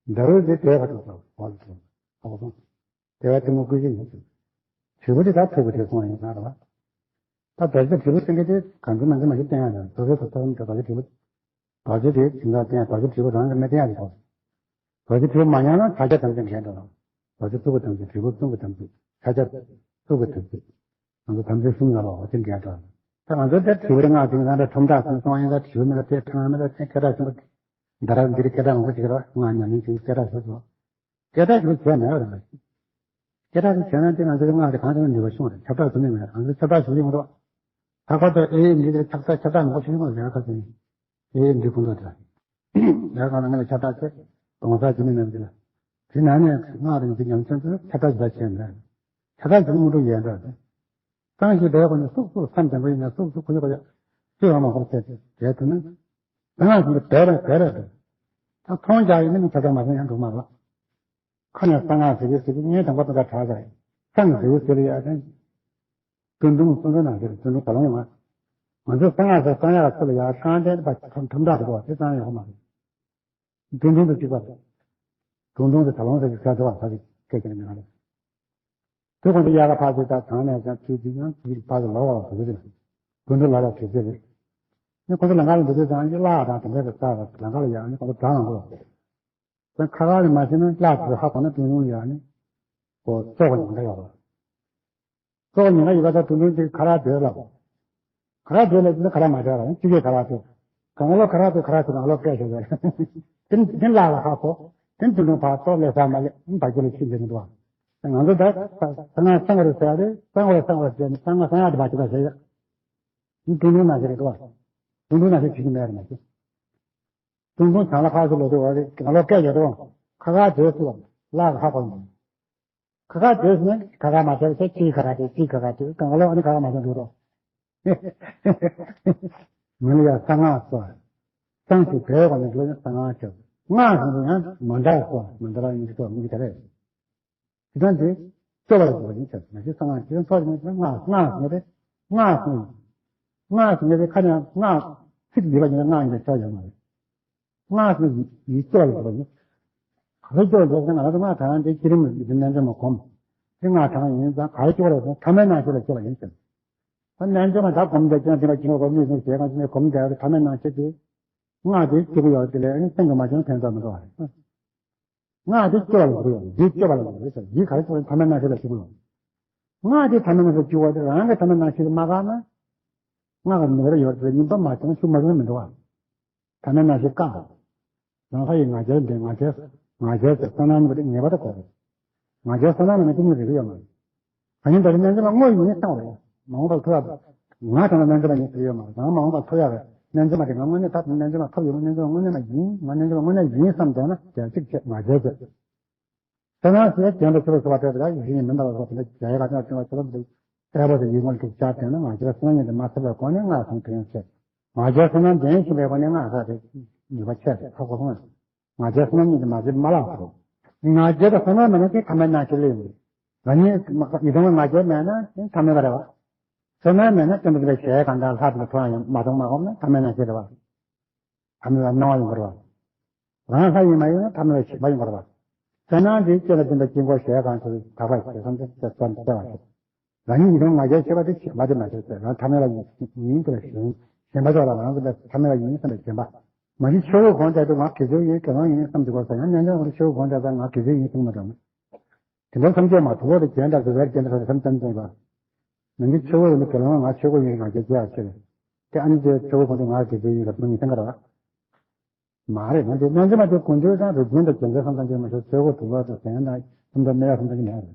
འདྲ་བོ་དེ་དེ་བ་དང་ས་བ་དང་ས་བ་དང་། དེ་བ་དེ་མོ་ཀུན་གཞི་ཡིན་ཟེར། དྲིལ་བུ་དེ་ད་ཐུག་པ་དེ་སོང་ཡིན་ས་རེད་བ། ད་རྡོ་རྗེ་དྲིལ་བུ་ཟེར་མཁན་དེ་གང་གི་ནང་གི་མ་ཞིག་བསྟན་ཡ་རེད། རྡོ་རྗེ་ཐུག་ཐུག་རྡོ་རྗེ་དྲིལ་བུ། རྡོ་རྗེ་དེ་དེང་སང་བསྟན་ཡ་རྡོ་རྗེ་དྲིལ་བུ་རང་གི་མི་བསྟན་ཡ་རེད་དོ། རྡོ་རྗེ་དྲིལ་བུ་མ་ཉར་ན་ཕྱག་རྒྱ་ཐམས་ཅད་འགལ་འགྲོ་རང་། རྡོ་རྗེ་གཙུག་པུ་ཐམས་ཅད་དྲིལ་བུ་གཙུག་པུ་ཐམས་ཅད་ཕྱག་རྒྱ་གཙུག་པུ་ཐམས་ཅད། ང་ཚོ་དམ་ཚིག་གསུམ་ལ་བ་དེ་འགལ་འགྲོ། ད་ང་ཚོ་དེ་དྲིལ་བུ་རེ་སྔགས་དེ་ང་ཚོ་ཁྲོམ་བདག་སོང་སོང་ཡིན་ད་དྲིལ་བུ་མི་ལ་དེ་ཁྲང་མི་ལ་དེ་སྐད་གྲགས་ཆེན་པོ། འདི་ར་འདི་རེ་སྐད་གྲགས་མང་པོ་ཞིག་རེད་བ། སྔགས་ཉམས་ལེན་བྱེད་སྐད་གྲགས་ཆེ་ཆེ། སྐད་གྲགས་ཞིག་བྱས་མེད་པ་རེད། སྐད་གྲགས་ཞིག་བྱས་ན་དེ་ང་ཚོའི་སྔགས་དེ་གང་དུ་ནུས་པ་ཤོང་རེད། ཁྱབ་བསྒྲགས་བྱེད་ནུས་མེད། ང་ཚོས་ཁྱབ་བསྒྲགས་བྱེད་ཀྱི་ཡོང་འདུག་ད་ཁོ་ཚོ་ཨེ་འདི་དེ་ཁྱབ་བསྒྲགས་ཁྱབ་བསྒྲགས་མང་པོ་ཞིག་ཡོང་འདུག་ལས་ཀ་ཁ་ཚོན་ཨེ་འདི་ཁོ་ཚོ་དེ་ལས་ཀ་ནང་ལ་ཁྱབ་བསྒྲགས་བྱེད་གདོང་ས་བྱེད་ནུས་མེད་པ་དེ་ལ། དེ་ནང་ནས་སྔགས་དང་འདི་ཉམས་ཆེན་ཚོས་ཁྱབ་བསྒྲགས་བྱེད་བྱས་མེད། ཁྱབ་བསྒྲགས་བྱེད་ཀྱི་མི་འདུག་ཡན་འདྲ་དེ། གཙང་ཞིང་བདེ་བའི་སྒོ་ནས་སུག་སུག་མཚམས་བརྟན་པོ་ཡིན་ན་སུག་སུག་ཁུ་ཡོག་ཡོག་ཅི་ཡང་མ་ཁོམ་བྱས་ཏེ་བྱས་ཐུབ་ན། གཙང་ཞིང་བདེ་བ་བདེ་བ་རེད། ད་མཐོང་རྒྱ་ཡིན་ན་མི་ཁྱབ་བསྒྲགས་མ་བྱས་ཡང་འགྲིག་མ་རེད། ཁ་ནས་གསང་སྔགས་ཟེར་གྱི་ཟེར་གྱི་ངས་དང་པོ་དང་ག་གྲགས་ཟེར། གསང་ཟེར་གྱི་ཟེར་ཡ་དེ། སྟོན་ཐུང་སྟོན་ཐུང་ནང་ཟེར་སྟོན་ཐུང་ད་ལོང་ཡོང་ང་། ང་ཚོས་གསང་སྔགས་ཟེར་གསང་ཡག་ཚུལ་ལ་ཡག་གསང་ལྡན་པ་ཁྲོམ་ཁྲོམ་བདག་ཟེར་བ་དེ་གསང་ཡག་མ་རེད། སྟོན་ཐུང་དང་གཅིག་པ་རེད། སྟོན་ཐུང་དེ་ད་ལོང་ཟེར་གྱི་ཟེར་དེ་བ་ས་གི་སྐད་ཀྱི་མི་ང་རེད། དེ་ཁོང་ཚོ་ཡག་ག་ཕར་ཚུར་ད་གང་ནས་ཀྱང་ཚུར་ཚུར་ཡང་ཚུར་ཕར་ཚུར་ལོག་བ་དེ་ཚོ་རེད། སྟོན་ཐུང་ལ་ལ་དེ་ཚོ་རེད། ནི་ཁོ་ཚོ་ལམ་ཁ་ལ་འགྲོ་དུས་ཙང་གི་གླགས་དང་དེ་འདྲ་གི་རྩ་ལམ་ཁ་ལ་ཡང་ནི་ཁོ་ཚོ་གྲང་ལངས་གོ། ཁ་ཁ་ནས་མ་བྱས་ན་གླགས་དེ་ཧ་གོ་ན་སྟོན་ཐུང་ཡང་ནི་ཁོ་ཙོག་པ་ཉེན་ཁ་ཡོད་པ། ཙོག་པ་ཉེན་ཁ་ཡོད་པ་ད་སྟོན་ཐུང་དེ་ཁ་རག་སྡོད་ལ། ཁ་རག་སྡོད་ལ་དེ་ཁ་རག་མ་སྡོད་ལ་ཡང་ཅི་གས་ཁ་རག་སྡོད། གང་ལོ་ཁ་རག་སྡོད་ཁ་རག་སྡོད་གང་ལོ་སྐད་ཤོད་ཟེར། དེ་དེ་གླགས་ལ་ཧ་གོ། དེ་སྟོན་ཐུང་ཕར་ཙོག་ལས་ས་མ་ལས་བར་རྒྱུ་ལ་ཕྱིན་ཟེར་གི་འདུག་བ། ང་ཚོ་ད་ས་ང་སང་བར་ཟེར་ཡ་རེད། སང་བར་སང་བར་ཟེར་ནས་སང་ང་སང་ཡག་དེ་བ་ཅི་ག་ཟེར་ཡ། དེ་སྟོན་ཐུང་ན་ཟེར་གི་འདུག་བ། སྟོན་ཐུང་ན་ཟེར་བྱེད་ཀྱི་མེད་རེད་མ་གཞི། ཏུང་ཏུང་བྱང་ལ་ཕར་ཚུར་ལོག་དུས་འོ་རེད་གང་ལོག་སྐད་ཡོད་དོ། ཁ་ཁ་བྲོས་སུ་ལ་ལ་ཁ་ཁོ་ཡིན། ཁ་ཁ་བྲོས་སུ་ན་ཁ་ཁ་མ་བྲོས་ཚེ་ཅིའི་ཁ་ཁ་བྲོས་ཅིའི་ཁ་ཁ་བྲོས་གང་ལོག་ཨ་ནི་ཁ་ཁ་མ་བྲོས་འགྲོ་རོགས། ངོས་ལ་ཡ་གསང་སྔགས་སོ། གསང་ཞིང་བདེ་བའི་སྒོ་ནས་འགྲོ་ཡང་གསང་སྔགས་ཆོག་སྔགས་ཟེར་ན་ཡང་མ་འདྲ་སོ་མ་འདྲ་ཡིན་གྱི་ཐོག་མི་གི་དེ་རེད། དེ་དང་དེ་སྐྱོ་བ་ལ་འགྲོ་བ་ཡིན་ཟེར་མ་གཞི་གསང་སྔགས་དེ་ཚོགས་ཀྱི་མེད་ན་སྔགས་སྔགས་ཟེར་ནས་སྔགས་སྔགས་ཟེར་ནས་ཁ་ནས་སྔགས་ཚིག་ཡོད་པ་ཡིན་ན་སྔགས་ཡིན་པའི་ཆ་ཡོད་མ་རེད། སྔགས་ཟེར་ཡིད་སྐྱོ་བ་ལ་འགྲོ་བ་ཡིན། ག་རེ་སྐྱོ་བ་འགྲོ་ཟེར་ན་ང་ཚོ་སྔགས་གྲངས་དེ་བསྐྱེད་རིམ་རྣལ་འབྱོར་མ་སྒོམ། དེ་སྔགས་གྲངས་ཡིན་ཙང་ག་རེ་སྐྱོ་བ་ལ་ཟེར་ན་ཐ་མལ་སྣང་ཤས་ལ་སྐྱོ་བ་ཡིན་ཟེར། ད་རྣལ་འབྱོར་མ་ད་སྒོམ་བསྡད་ཀྱང་དེ་ལ་སྐྱིད་པ་སྒོམ་ནུས་སོང་ཞེས་གང་ཅི་ནས་སྒོམ་བསྡད་ཡོད་དེ་ཐ་མལ་སྣང་ཤས་དེ། སྔགས་དེ་སྐྱིད་པོ་ཡོད་དེ་ལས་ཨ་ནི་སེམས་ཀྱི་མ་བྱུང་ཕན་ཐོགས་མི་འགྲོ་བ་རེད། སྔགས་དེ་སྐྱོ་བ་ལ་འགྲོ་ཡོད་ཡིད་སྐྱོ་བ་ལ་འགྲོ་ཡོད་ཡིད་ག་རེ་སྐྱོ་བ་ཐ་མལ་སྣང་ཤས་ལ་སྐྱིད་པོ་ཡོད། སྔགས་དེ་ཐ་མལ་སྣང་ཤས་སྐྱིད་པོ་དེ་རང་གི་ཐ་མལ་སྣང་ཤས་དེ་མ་བཀག་ན། སྔགས་ཀྱི་ནོར་ཡོད་དེ་ཉིན་པ་མ་བྱུང་ཤུགས་མ་བྱུང་མི་འགྲོ་བ། ཐ་མལ་སྣང་ཤས་བཀག་ཡང་ས་ཡི་ང་རྒྱལ་འདྲེ་ང་རྒྱལ་ང་རྒྱལ་ཟེར་བསོད་ནམས་ནི་ངེས་པར་དུ་དགོས་རེད། ང་རྒྱལ་བསོད་ནམས་ནི་དེ་གཉིས་རེད་ཡོད་མ་རེད། ད་ཉིན་ད་རེས་རྣལ་འབྱོར་མ་དངོས་ཡིན་བསམ་རེད། མ་འོངས་པར་ཐོབ་ཡག་ང་དང་རྣལ་འབྱོར་མ་ཡིན་ཟེར་ཡོད་མ་རེད། ང་མ་འོངས་པར་ཐོབ་ཡག་རེད། རྣལ་འབྱོར་མ་དེ་ང་དངོས་གནས་ད་རྣལ་འབྱོར་མ་ཐོབ་ཡོད་མ་རྣལ་འབྱོར་མ་དངོས་གནས་མ་ཡིན་ང་རྣལ་འབྱོར་མ་དངོས་གནས་ཡིན་བསམ་བསྡད་ན་རྒྱལ་གཅིག་བྱེད་ང་རྒྱལ་ཟེར། དེ་ན་ཟེར་གྱེན་དུ་ཆུ་ལ་སོགས་པ་སྤྲད་པ་ལ་ཡིད་བཞིན་མི་འདའ་བར་སོགས་དེ་འདྲ་རྒྱལ་ཡག་ཅང་ཆུ་ལ་ཆུ་ལ་འདུག་ལྟ་བུ་དེ་ཡིད་ངོར་འཇུག་བྱ་དེ་ནི་ང་རྒྱལ་བསོད་ནམས་ཉིད་དུ་མ་ཟད་པའི་སྒོ་ནས་སྔགས་སམ་དོན་ཆེ། ང་རྒྱལ་བསོད་ནམས་ལྡན་ཞིང་པའི་སྒོ་ནས་སྔགས་ཟེར་དེ་ནུས་པ་ཆེ་ཟེར་ཁ་སྒོ་སོང་། ང་རྒྱལ་བསོད་ནམས་ཉིད་དུ་མ་ཟད་མ་ལགས་སོ། ང་རྒྱལ་དང་བསོད་ནམས་མེད་ན་དེ་ཐ་མལ་སྣང་ཤས་ལས་ཡིན། ང་ཉིད་ཡིད་དུ་ང་རྒྱལ་མེད་ན་དེ་ཐ་མལ་པ་རེད་བ། བསོད་ནམས་མེད་ན་སྟོན་པ་དེ་འདྲ་གཞལ་ཡས་ཁང་དང་ལྷ་དེ་འདྲ་ཐོབ་ཡང་ཡང་མ་མཐོང་མ་གོམས་ན་ཐ་མལ་སྣང་ཤས་རེད་བ། ཐ་མལ་པའི་སྣང་བ་ཡིན་དགོས་རེད་བ། རང་ལྷ་ཡིན་མ་ཡིན་ན་ཐ་མལ་པའི་ཞེན་པ་ཡིན་དགོས་རེད་བ། བསོད་ནམས་དེ་སྐྱེ་ལ་འཛིན་པའི་དཀྱིལ་འཁོར་གཞལ་ཡས་ཁང་དུ་དག་པ་ཞེས་བསམ་གཏན་གྱི་བརྩོན་བརྩེ་བ་ཞེས། རང་ཉིད་ཡིད་དུ་ང་རྒྱལ་ཆེ་བ་དེ་ཞེན་པ་དེ་མ་ཟད་ཟེར་རང་ཐ་མལ་པ་ཡིན་ཡིན་དེ་ལ་ཞེན་ཞེན་པ་ཙོག་ལ་རང་ཚོ་ལ་ཐ་མལ་པ་ཡིན་བསམ་པའི་ཞེན་པ། མ་གཞི་ཆོས་སྐུ་གོང་དུ་ང་དགེ་ཚུལ་ཡིན་དགེ་སློང་ཡིན་བསམ་དུས་སྐོར་ཟེར་ཡང་རྣལ་འབྱོར་ཁོ་ཆོས་སྐུ་གོང་དུ་ང་དགེ་ཚུལ་ཡིན་གསུངས་མ་འགྲོ། དེ་འདྲ་སེམས་བསྐྱེད་མ་ཐུབ་པ་དེ་གཞན་དག་གི་བེར་གྱོན་ཏེ་སེམས་ཙམ་ཙམ་པ། ནང་གི་ཆོས་སྐུ་ཡིན་དགེ་སློང་ང་ཆོས་སྐུ་ཡིན་ང་རྒྱལ་ཆེ་བ་ཆེ་བས། དེ་ཨ་ནི་ཅེས་ཆོས་སྐུ་གོང་དུ་ང་དགེ་ཚུལ་ཡིན་ཟེར་མི་ཉིད་ཚན་ཁ་ར་བ། མ་རེད་ང་ཚོའི་རྣལ་འབྱོར་མ་དེ་ཀུན་འདུས་དང་རིག་འཛིན་དང་རྒྱལ་མཚན་བསམ་ཙམ་གྱིས་མ་ཤོར་ཆོས་སྐུ་དུག་ལོག་དང་ཟན་དང་སུམ་མདོ་སྨེ་བ་བསམ་ཙམ་གྱིས་མེད་རེད།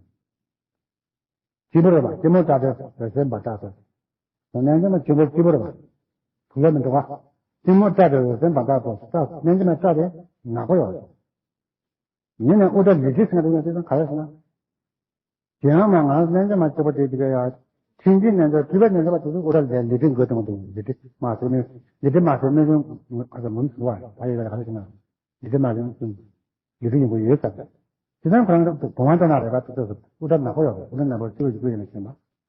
སྐྱིད་པོ་རེད་པ་སྐྱིད་མོ་བཀྲ་བའི་འོད་ཟེར་འབར་ཐག་ཏུ། རྣལ་འབྱོར་མ་སྐྱིད་པོ་སྐྱིད་པོ་རེད་པ། དུག་ལོག་མི་འདུག་ག་སྐྱིད་མོ་བཀྲ་བའི་འོད་ཟེར་འབར་ཐག་ཏུ་རྣལ་འབྱོར་མ་བཀྲ་བའི་ནག་པོ་ཡོད་རེད། ཡིན་ནའི་དབུ་སྐྲ་ལི་ཁྲི་ཟེར་མཁན་དེ་ཡང་དེ་ཚོ་ག་རེ་ཟེར་ན། དེ་ཡང་མ་ང་རྣལ་འབྱོར་མ་སྐྱིད་པོ་དེ་དེ་ག་ཡ། ཁྲིམས་ཀྱི་རྣལ་འབྱོར་སྤྲུལ་པའི་རྣལ་འབྱོར་པ་དེ་ཚོ་དབུ་སྐྲ་ལི་ལི་ཁྲི་འགོ་གཏོང་དུས་ལི་ཁྲི་མ་ཟེར་ནས་ལི་ཁྲི་མ་ཟེར་ནས་ཀྱང་ཨ་ཙམ་ངོམ་སོང་བ་ད་ཡོད་ལ་ག་རེ་ཟེར་ན། ལི་ཁྲི་མ་ཟེར་ནས་ལི་ཁྲི་ཡིན་པོ་ཡོད་ས་རེད། དེ་ཚང་ཁོ་རང་གི་གོང་མ་ལྟ་ན་རེ་བ་དེ་ཚོ་དབུ་སྐྲ་ནག་པོ་ཡོད་རེད། དབུ་སྐྲ་ནག་པོ་སྤྲུལ་པའི་སྐུ་ཡིན་ན་ཤེས་པ།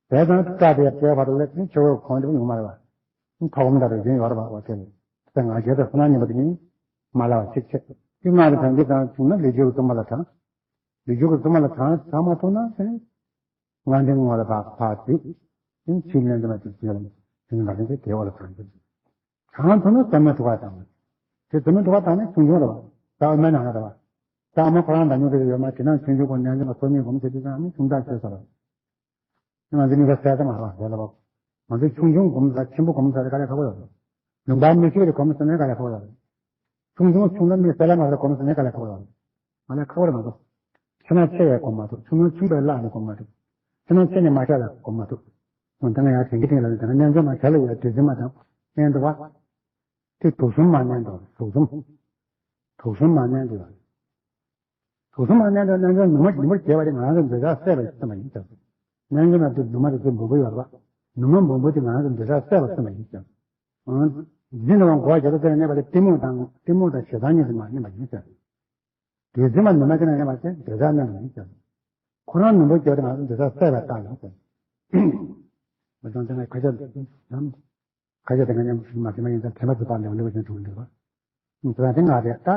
དེ་ཙང་སྐྲ་དེ་སྤྲད་བར་ལས་ནི་ཆོས་གོང་དུ་ཡོང་མ་རེད་བ། ཐོག་མ་དང་རིག་འཛིན་ཡོད་རེད་བ། དེ་ནི་ང་རྒྱལ་དང་བསོད་ནམས་གཉིས་པོ་དེ་ནི་མ་ལགས་པ་གཅིག་བྱས། དེ་སྔགས་ཀྱི་དོན་དེ་དང་བྱུང་ན་ལས་རྒྱུ་གི་གཙང་མ་ལ་དྲངས། ལས་རྒྱུ་གི་གཙང་མ་ལ་དྲངས་དྲངས་མ་ཐུབ་ན་དེ་ནི་ལྔ་ལྡན་ངོ་ལ་བབས་བབས་ཏེ། དེ་ནི་ཕྱིའི་རྣལ་འབྱོར་མ་དེ་ཚོ་ལ་དེ་ནི་ལག་ལེན་དེ་དེའི་འོག་ལ་དྲངས་ཏེ། དྲངས་ཐུབ་ན་རྩོལ་མེད་དྲུག་པ་དང་། དེ་རྩོལ་མེད་དྲུག་པ་དང་ནི་ཆུང་ཆུང་རེད་བ། ད་དབུ་མའི་ནང་ལ་རེད་བ། ད་དབུ་མ་ཁོ་རང་དང་ཉུང་དེ་ཡོད་མ་དེ་ནང་ཆུང་ཆུང་གོ་རྣལ་འབྱོར་མ་སོ་གཉིས་སྒོམ་བྱེད་དུས་ཙང་ནི་ཆུང་དག་ཆོད་ས་རེད། ང་ཚོ་གཉིས་ཀ་གསལ་ཙམ་མ་རེད་བ་ཟེར་ལ་བ། ང་ཚོ་ཆུང་ཆུང་སྒོམ་ས་ཆེན་པོ་སྒོམ་ས་དེ་དཀའ་ལས་ཁག་པོ་ཡོད་རེད། ལུང་པ་མི་ཤེས་རེ་སྒོམ་ས་ནི་དཀའ་ལས་ཁག་པོ་ཡོད་རེད། ཆུང་ཆུང་ཆུང་ན་མི་གསལ་ལ་མ་རེ་སྒོམ་ས་ནི་དཀའ་ལས་ཁག་པོ་ཡོད་རེད། ང་ལས་ཁག་པོ་རེད་མ་གཏོགས། ཆེ་ན་ཆེ་ཡང་སྒོམ་མ་ཐུབ། ཆུང་ན་ཆུང་བས་བརླག་ནས་སྒོམ་མ་ཐུབ། ཆེ་ན་ཆེ་ནས་མ་ཆགས་ལ་སྒོམ་མ་ཐུབ། འོན་ཏེ་ང་ཡང་དྲན་གྱི་དྲན་ལ་དྲན་ན་རྣལ་འབྱོར་མ་ག་ལ་ཡོད་དེ་ཚོ་མ་དང་། ཨེ་འདུག་བ། དེ་དུག་གསུམ་མ་མནན་དང་དུག་གསུམ། དུག་གསུམ་མ་མནན་དུ་ཡོད། དུག་གསུམ་མ་མནན་དུ་རྣལ་འབྱོར་ནུ་མ་ནུ་མར་བྱེད་པ་དེ་ང་རང་ཚོ་འདོད་ཆགས་སད་པར་སེམས་པ་ཡིན་ཀྱང་། རྣལ་འབྱོར་ན་དེ་ནུ་མ་དེ་ཚོ་འབུར་པོ་ཡོད་རེད་བ། ནུ་མ་འབུར་པོ་དེ་ང་རང་ཚོ་འདོད་ཆགས་སད་པར་སེམས་པ་ཡིན་ཀྱང་། འདི་ནི་བ་འགོག་བྱེད་དུ་དེར་གནས་པ་དེ་གཏི་མུག་དང་གཏི་མུག་དང་ཞེ་སྡང་གཉིས་སུ་མ་གནས་པ་ཡིན་ཀྱང་། དེ་འཛིན་པ་ནུ་མ་དེ་ན་གནས་པ་དེ་འདོད་ཆགས་རྣམས་ཡིན་ཀྱང་། ཁོ་རང་ནུ་མ་བྱེད་པ་དེ་ང་ཚོ་འདོད་ཆགས་སད་པར་བཏང་ཡིན་ཀྱང་། མ་དང་དེ་ན་ཁ་ཆེ་ལ་དེ་ནམ། ཁ་ཆེ་དེ་ང་མཉམ་དུ་མ་དེ་མ་ཡིན་ཙང་དེ་མ་དེ་པར་འདེབས་འདེབས་བཞིན་དུ་འདུག་བ། དེ་ང་རེད་ད།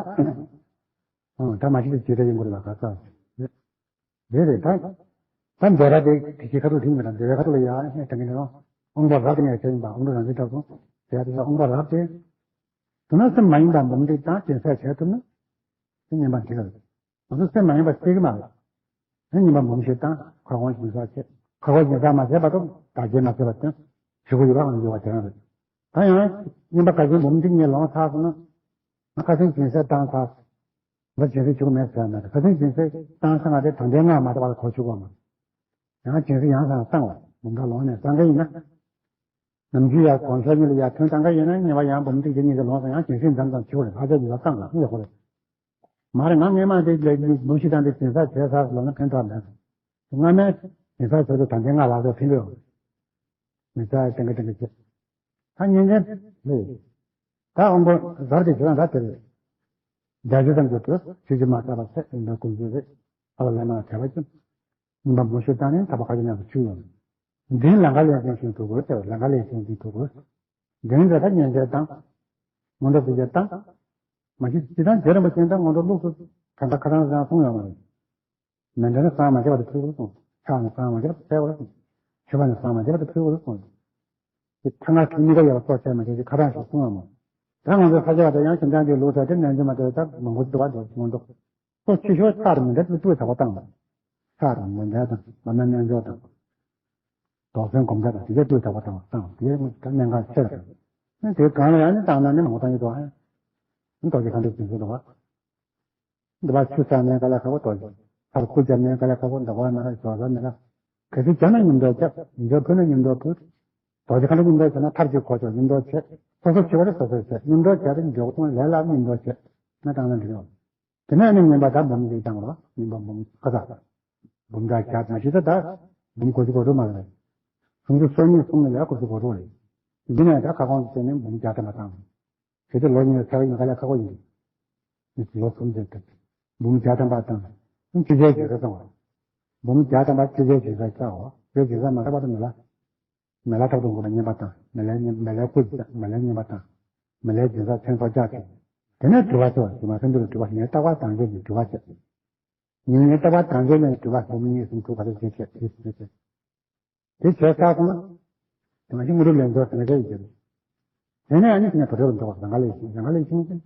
ཨང་། ད་མ་ཤི་དེ་ཇི་འདྲ་ཡིན་དགོས་རེད་བ་ག་ས། རེད་རེད་ད། ད་འདོད་ར་དེ་དེ་ཁྱི་ཁ་ཐུག་ལྷིང་མི་དང་འདོད་ར་ཁ་ཐུག་ལ་ཡ་ཧེ་དྲན་གི་འདུག་དབང་པོ་རབ་དེ་ནས་བྱས་ཡིན་པ་དབང་པོ་རང་བཞིན་དྲག་སོང་། དེ་ཡ་དེ་ལ་དབང་པོ་རབ་དེ། དུ་ན་སེམས་མ་ཡིན་པ་འབུམ་སྡེ་དང་སྦྱིན་སྲེག་བྱས་ཐུབ་ན། དེ་ཉན་པ་འགྲིག་གི་རེད། ང་ཚོ་སེམས་མ་ཡིན་པ་ཤེས་ཀྱི་མ་རེད། དེ་ཉིན་པ་འབུམ་ཞིག་བཏང་ཁ་སྐོང་སྦྱིན་སྲེག་བྱེད། ཁ་སྐོང་སྦྱིན་སྲེག་མ་བྱས་པ་དང་བདག་གིས་མ་བྱས་པ་དང་ཞུ་གི་ཡོད་པ་ང་ཚོ་ཡོད་པ་དེ་རང་རེད། ད་ཡང་ཉིན་པ་ཁ་སང་འབུམ་གཅིག་གཉིས་ལོངས་ཚར་སོང་ན། ང་ཁ་སང་སྦྱིན་སྲེག་བཏང་ཚར། ང་སྦྱིན་སྲེག་བྱེད་ཀྱི་མེད་ཟེར་ན་ཁ་སང་སྦྱིན་སྲེག་བཏང་ཚར་ང་དེ་དོན་ལྡན་སྔགས་མ་བཏབ་པ་གོ་ཆོད་པ་མ། ཡང་སྦྱིན་སྲེག་ཡང་སང་བཏང་བ་འབུམ་ཕྲག་ལོངས་ནས་བཏང་གི་ཡིན་ན། ནམ་རྒྱུན་ཡང་གོང་ས་གཉིས་ལ་ཡར་ཐོན་བཏང་གི་ཡོད་ན་ཉེ་བ་ཡང་འབུམ་གཅིག་བརྒྱ་གཉིས་ཀྱི་ལོངས་སུ་ཡང་ཇེ་ཞན་འཛམ་ཙམ་ཆེ་བ་རེད། ལྷ་ཆ་ཉིས་ལ་བཏང་ལ་ཡག་པོ་རེད། མ་རེད་ང་སྔས་མ་དེ་ལས་ཀྱི་ལོ་ཤི་དང་དེ་ཇེ་ས་བྱས་ས་ལོ་ན་ཕན་ཐོགས་མེད། སྔ་མའི་ཇེ་ས་བྱས་ཏེ་ད་ལྟའི་ང་ལ་སོགས་ཕན་ཐོགས་མི་ས་ཏན་ཀ་ཏན་ཀ་བྱེད། ད་ཉིན་མཚན་ལས་ད་དབང་པོ་རབ་དེ་བྱེད་རང་རབ་དེ་རེད། རྒྱ་ཆེ་ཙམ་གྱི་དུས་ཆོས་ཀྱི་མ་བསགས་པ་ཚེ་འདི་ཀུན་གྱི་རེད། ཨ་ལ་ལས་མ་བྱས་པ་ཀྱང་། ཉིན་པ་མོ་ཤོད་བཏང་ནས་ཐ་པ་ཁ་ཅིག་ཉམས་སུ་ཆུད་ཡོང་། འདིན་ལང་ཀ་ལས་ཅན་ཞིག་ཐུག་དགོས་ཟེར། ལང་ཀ་ལས་ཅན་ཞིག་ཐུག་དགོས། འདིན་རེ་ད་ཉན་བྱས་བཏང་། མོ་འདྲ་ཟེར་བྱས་བཏང་། མ་གཞི་ཇི་ལྟར་རྗེ་རིན་པོ་ཆེ་ད་ངོ་འདྲ་ལུགས་སུ་གང་ལྟར་ཁ་ཐང་སང་གསུང་ཡོང་བ་རེད། མེ་འདྲ་ནི་སང་མ་བྱས་པ་དེ་ཕུལ་དགོས་གསུངས། ཕྱག་ནི་སང་མ་བྱས་པ་དེ་ཕུལ་དགོས་གསུངས། མཆོད་པ་ནི་སང་མ་བྱས་པ་དེ་ཕུལ་དགོས་གསུངས། དེ་ཐ་ན་ཁྱི་མི་ག་ཡོད་པ་སོགས་བྱས་མ་བྱས་ཀྱི་ཁ་ཐང་ཞིག་གསུང་ཡོང་མོ། ད་ང་ཚོ་ས་ཆ་བ་དེ་ཡང་ཁྱིམ་ཚང་གི་ལུགས་ཟེར་དེ་ནན་གྱི་མ་དེ་ད་མང་པོ་ཞིག་འདུག་བ་དེ་མང་འདུག་གཙོ་ཆེ་ཤོས་ཕྱག་དང་མཎྜལ་དེ་ལྟོས་བྱ་བ་བཏང་བ། ཕྱག་དང་མཎྜལ་དང་བླ་མའི་རྣལ་འབྱོར་དང་། རྫོགས་སངས་སྒོམ་བཟླས་དང་དེ་གས་ལྟོས་བྱ་བ་བཏང་བ་བཏང་བ་དེ་གས་ད་གནད་འགག་ཆེ་རེད། ཨ་དེ་གང་ལ་ཡང་ནི་བཏང་ན་ནི་མང་པོ་བཏང་གི་འདུག་ཨ། རྡོ་རྗེ་མཁའ་འགྲོའི་སྦྱིན་སྲེག་འདུག་བ། འདི་བ་ཆུ་བསགས་ནས་དཀའ་ལས་ཁག་པོ་རྡོ་རྗེ། ཕར་སྐུ་རྒྱབ་ནས་དཀའ་ལས་ཁག་པོ་འདུག་བ། ན་ར་ཞོ་ཟ་ནི་ར། གལ་སྲིད་བྱས་ན་མཉམ་དུ་རྒྱབ། མཉམ་དུ་ཕུལ་ན་མཉམ་དུ་ཕུལ། རྡོ་རྗེ་མཁའ་འགྲོ་མཉམ་དུ་བྱས་ན་ཐབས་ཀྱིས་གོ་ཆོག་མཉམ་དུ་བྱེད། སོ་སོ་བྱེད་པ་རེད་སོ་སོས་བྱེད། མཉམ་དུ་བྱས་ཏེ་འགྲོ་སོང་ལས་སླ་མཉམ་དུ་བྱེད། ན་བཏང་ན་འགྲིག་ཡོད། དེ་ནས་ནི་ངན་པ་ད་འབུམ་འདི་བཏང་རོགས། ངན་པ་འབུམ་ཁ་ས། འབུམ་ཕྲག་བརྒྱ་མ་གཞི་ད་ད། འབུམ་གོ་ཅི་གོ་དྲུག་མ་རེད། སུམ་ཅུ་སོ་གཉིས་གསུམ་ནི་ཡང་གོ་ཅི་གོ་དྲུག་རེད། འདི་ནས་ད་ཁ་སྐོང་བྱས་ནས་འབུམ་བརྒྱ་ཐམ་པ་བཏང་། དེ་དུས་ལོ་ཉི་ཤུ་ཚར་བའི་ནི་དཀའ་ལས་ཁག་པོ་ཡིན། ལོ་གསུམ་ཙམ་དུ། འབུམ་བརྒྱ་ཐམ་པ་བཏང་། ཅི་བྱས་བྱེད་ས་སོང་བ། འབུམ་བརྒྱ་ཐམ་པ་ཅི་བྱས་བྱེད་ས་བྱའོ། བྱས་བྱེད་ས་མ་ཐག་པ་དུ་མི་ལ། མེ་ལ་ཐག་ཏུ་འགོ་ལ་བསྙེན་པ་དང་མེ་ལ་བསྙེན་མེ་ལ་སྐུ་ཅི་མེ་ལ་བསྙེན་པ་དང་། མེ་ལ་སྦྱིན་སྲེག་མཚན་ཚོགས་རྒྱག་ཅིང་། དེ་ནས་སྒྲུབ་པ་ཟེར་བ་སྒྲུབ་པ་སེམས་སྒྲུབ་སྒྲུབ་པ་ཉིད་རྟག་པ་དང་བཅས་ཀྱི་སྒྲུབ་པ་བྱེད། ཉིད་ཉིད་རྟག་པ་དང་བཅས་ནས་སྒྲུབ་པ་འབུམ་གཉིས་གསུམ་དྲུག་ག་ཚོད་བྱེད་བྱེད་བྱེད་བྱེད་བྱེད། དེ་བྱས་ཚར་སོང་ན། དེ་མ་གཞི་དངོས་གྲུབ་ལེན་ཚོགས་ཟེར་ན་འདྲ་ཡི་གེ་རེད། དེ་ནས་ཨ་ནི་དེ་ནས་དུར་ཁྲོད་ལ་འགྲོ་བ་རང་ག་ལས་ཤིང་རང་ག་ལས་ཤིང་ཟེར།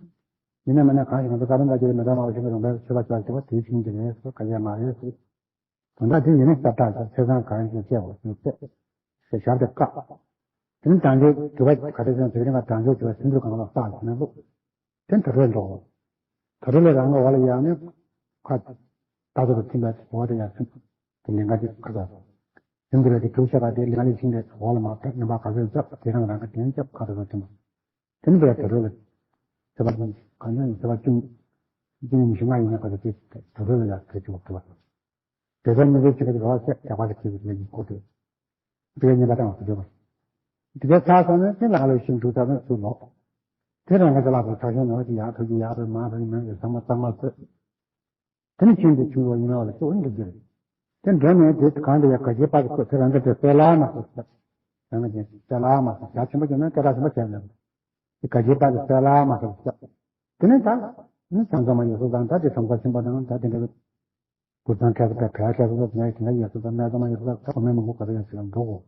ཡིན་ན་མིན་ན་གང་ཞིག་ང་ཚོ་བཀའ་དྲིན་དང་བཅས་པའི་མི་ལྟར་མ་བ་ཤིང་གི་རང་པའི་མཆོད་པ་བྱ་བྱེད་པ་དེའི་ཤིང་དེ་རེད་ཟེར་ག་ཡ་མ་རེད་ཟེར། དོན་དག་དེ་ཡིན་ན་ཤ་སྟག་ཅིག་ཚེས་བཟང་གང་ཞིག་བཅས་པ་ཞིག་བཅས། ཞེས་ཞབས་དེ་བཀག་དེ་ནི་དང་བཅས་སྒྲུབ་པ་ག་དེ་ཟེར་ན་དེ་རིང་ག་དང་བཅས་སྒྲུབ་པ་སེམས་ཚོར་གང་ལ་བཏགས་ཟིན་ན་ལུགས། དེ་དུར་ཁྲོད་འགྲོ། དུར་ཁྲོད་ལས་རང་གི་འོག་ལ་ཡང་ནི། ཁ། རྟག་ཏུ་ཐིམ་པའི་འོག་དེ་ཡང་ཐིམ། དེ་ལིང་ག་དེ་ཁ་ས། ཐིམ་དུ་རེ་དེ་གྲུབ་ཤ་ཁ་དེ་ལིང་ག་ལས་ཤིང་དེ་འོག་ལ་མ་བཏབ་ཉམས་པ་ག་ཚོད་བཅག་དེ་རང་རང་གི་དེ་བཅག་ཁ་དུ་ཐིམ། དེ་ནི་བས་དུར་ཁྲོད་ལ། ཚེས་པ་གང་ཡང་ཚེས་པ་བཅུ། བཅུ་ཉི་ཤུ་ལྔ་ཡིན་ན་ག་ཚོད་དེ་དུར་ཁྲོད་ལ་ཡང་དེ་བཅུ་བ་དུ་བ། དེ་ཚོ་མི་ཚེ་གཅིག་གི་རོགས་བྱས་རྒྱག་པ་ཞིག་བྱེད་དགོས་ཀྱི་སྐོར་དུ། དེ་གའི་ཉེན་པ་བཏང་བ་དེ་འདྲ་བ། དེ་གའི་ཚར་སོང་ནས་དེ་ལག་ལ་ཤིང་འབྲུ་ཚར་ནས་ཚུར་ལོག་དེ་རང་གི་ལག་པའི་ཚར་ཤིང་ནང་གི་ཡར་ཐུག་གི་ཡར་ཐུག་མར་ཐུག་གི་མར་ཐུག་ཚང་མ་གཙང་མ་བཟོས། དེ་ནས་ཤིང་དེ་ཆུང་བ་ཡིན་ན་བ་ལ་གཙོ་བོ་འདི་འདིར། དེ་འདྲ་ནས་དེ་གང་དུ་ཡང་ག་ཅིའི་བར་དུ་བཀོད་དེ་རང་གི་དེ་གསལ་ལ་མ་གསལ་ཟེར། རང་གི་དེ་གསལ་ལ་མ་གསལ་རྒྱ་ཆེན་པོ་བྱུང་ན་སྐད་གྲགས་ཆེན་པོ་བྱས་ནས། དེ་ག་ཅིའི་བར་དུ་གསལ་ལ་མ་གསལ་བ་བཞག་དེ་ནས་ད། ནི་ཚང་ཚང་མ་ཡོད་ས་དང་། ད་དེ་ཚང་ཚང་ཆེན་པོ་དང་། ད་དེ་འདྲ་གི་གུར་ཚང་ཁ་ས་པའི་ཕལ་ཆེར་ས་དེ་འདྲ་ཡོད་ས་དང་། སྨད་ཚང་མ་ཡོད་ས་དང་། ད་གོང་མའི་མང་པོ་ག་ས་ཡོད་ས་ལ་འགྲོ་གོ།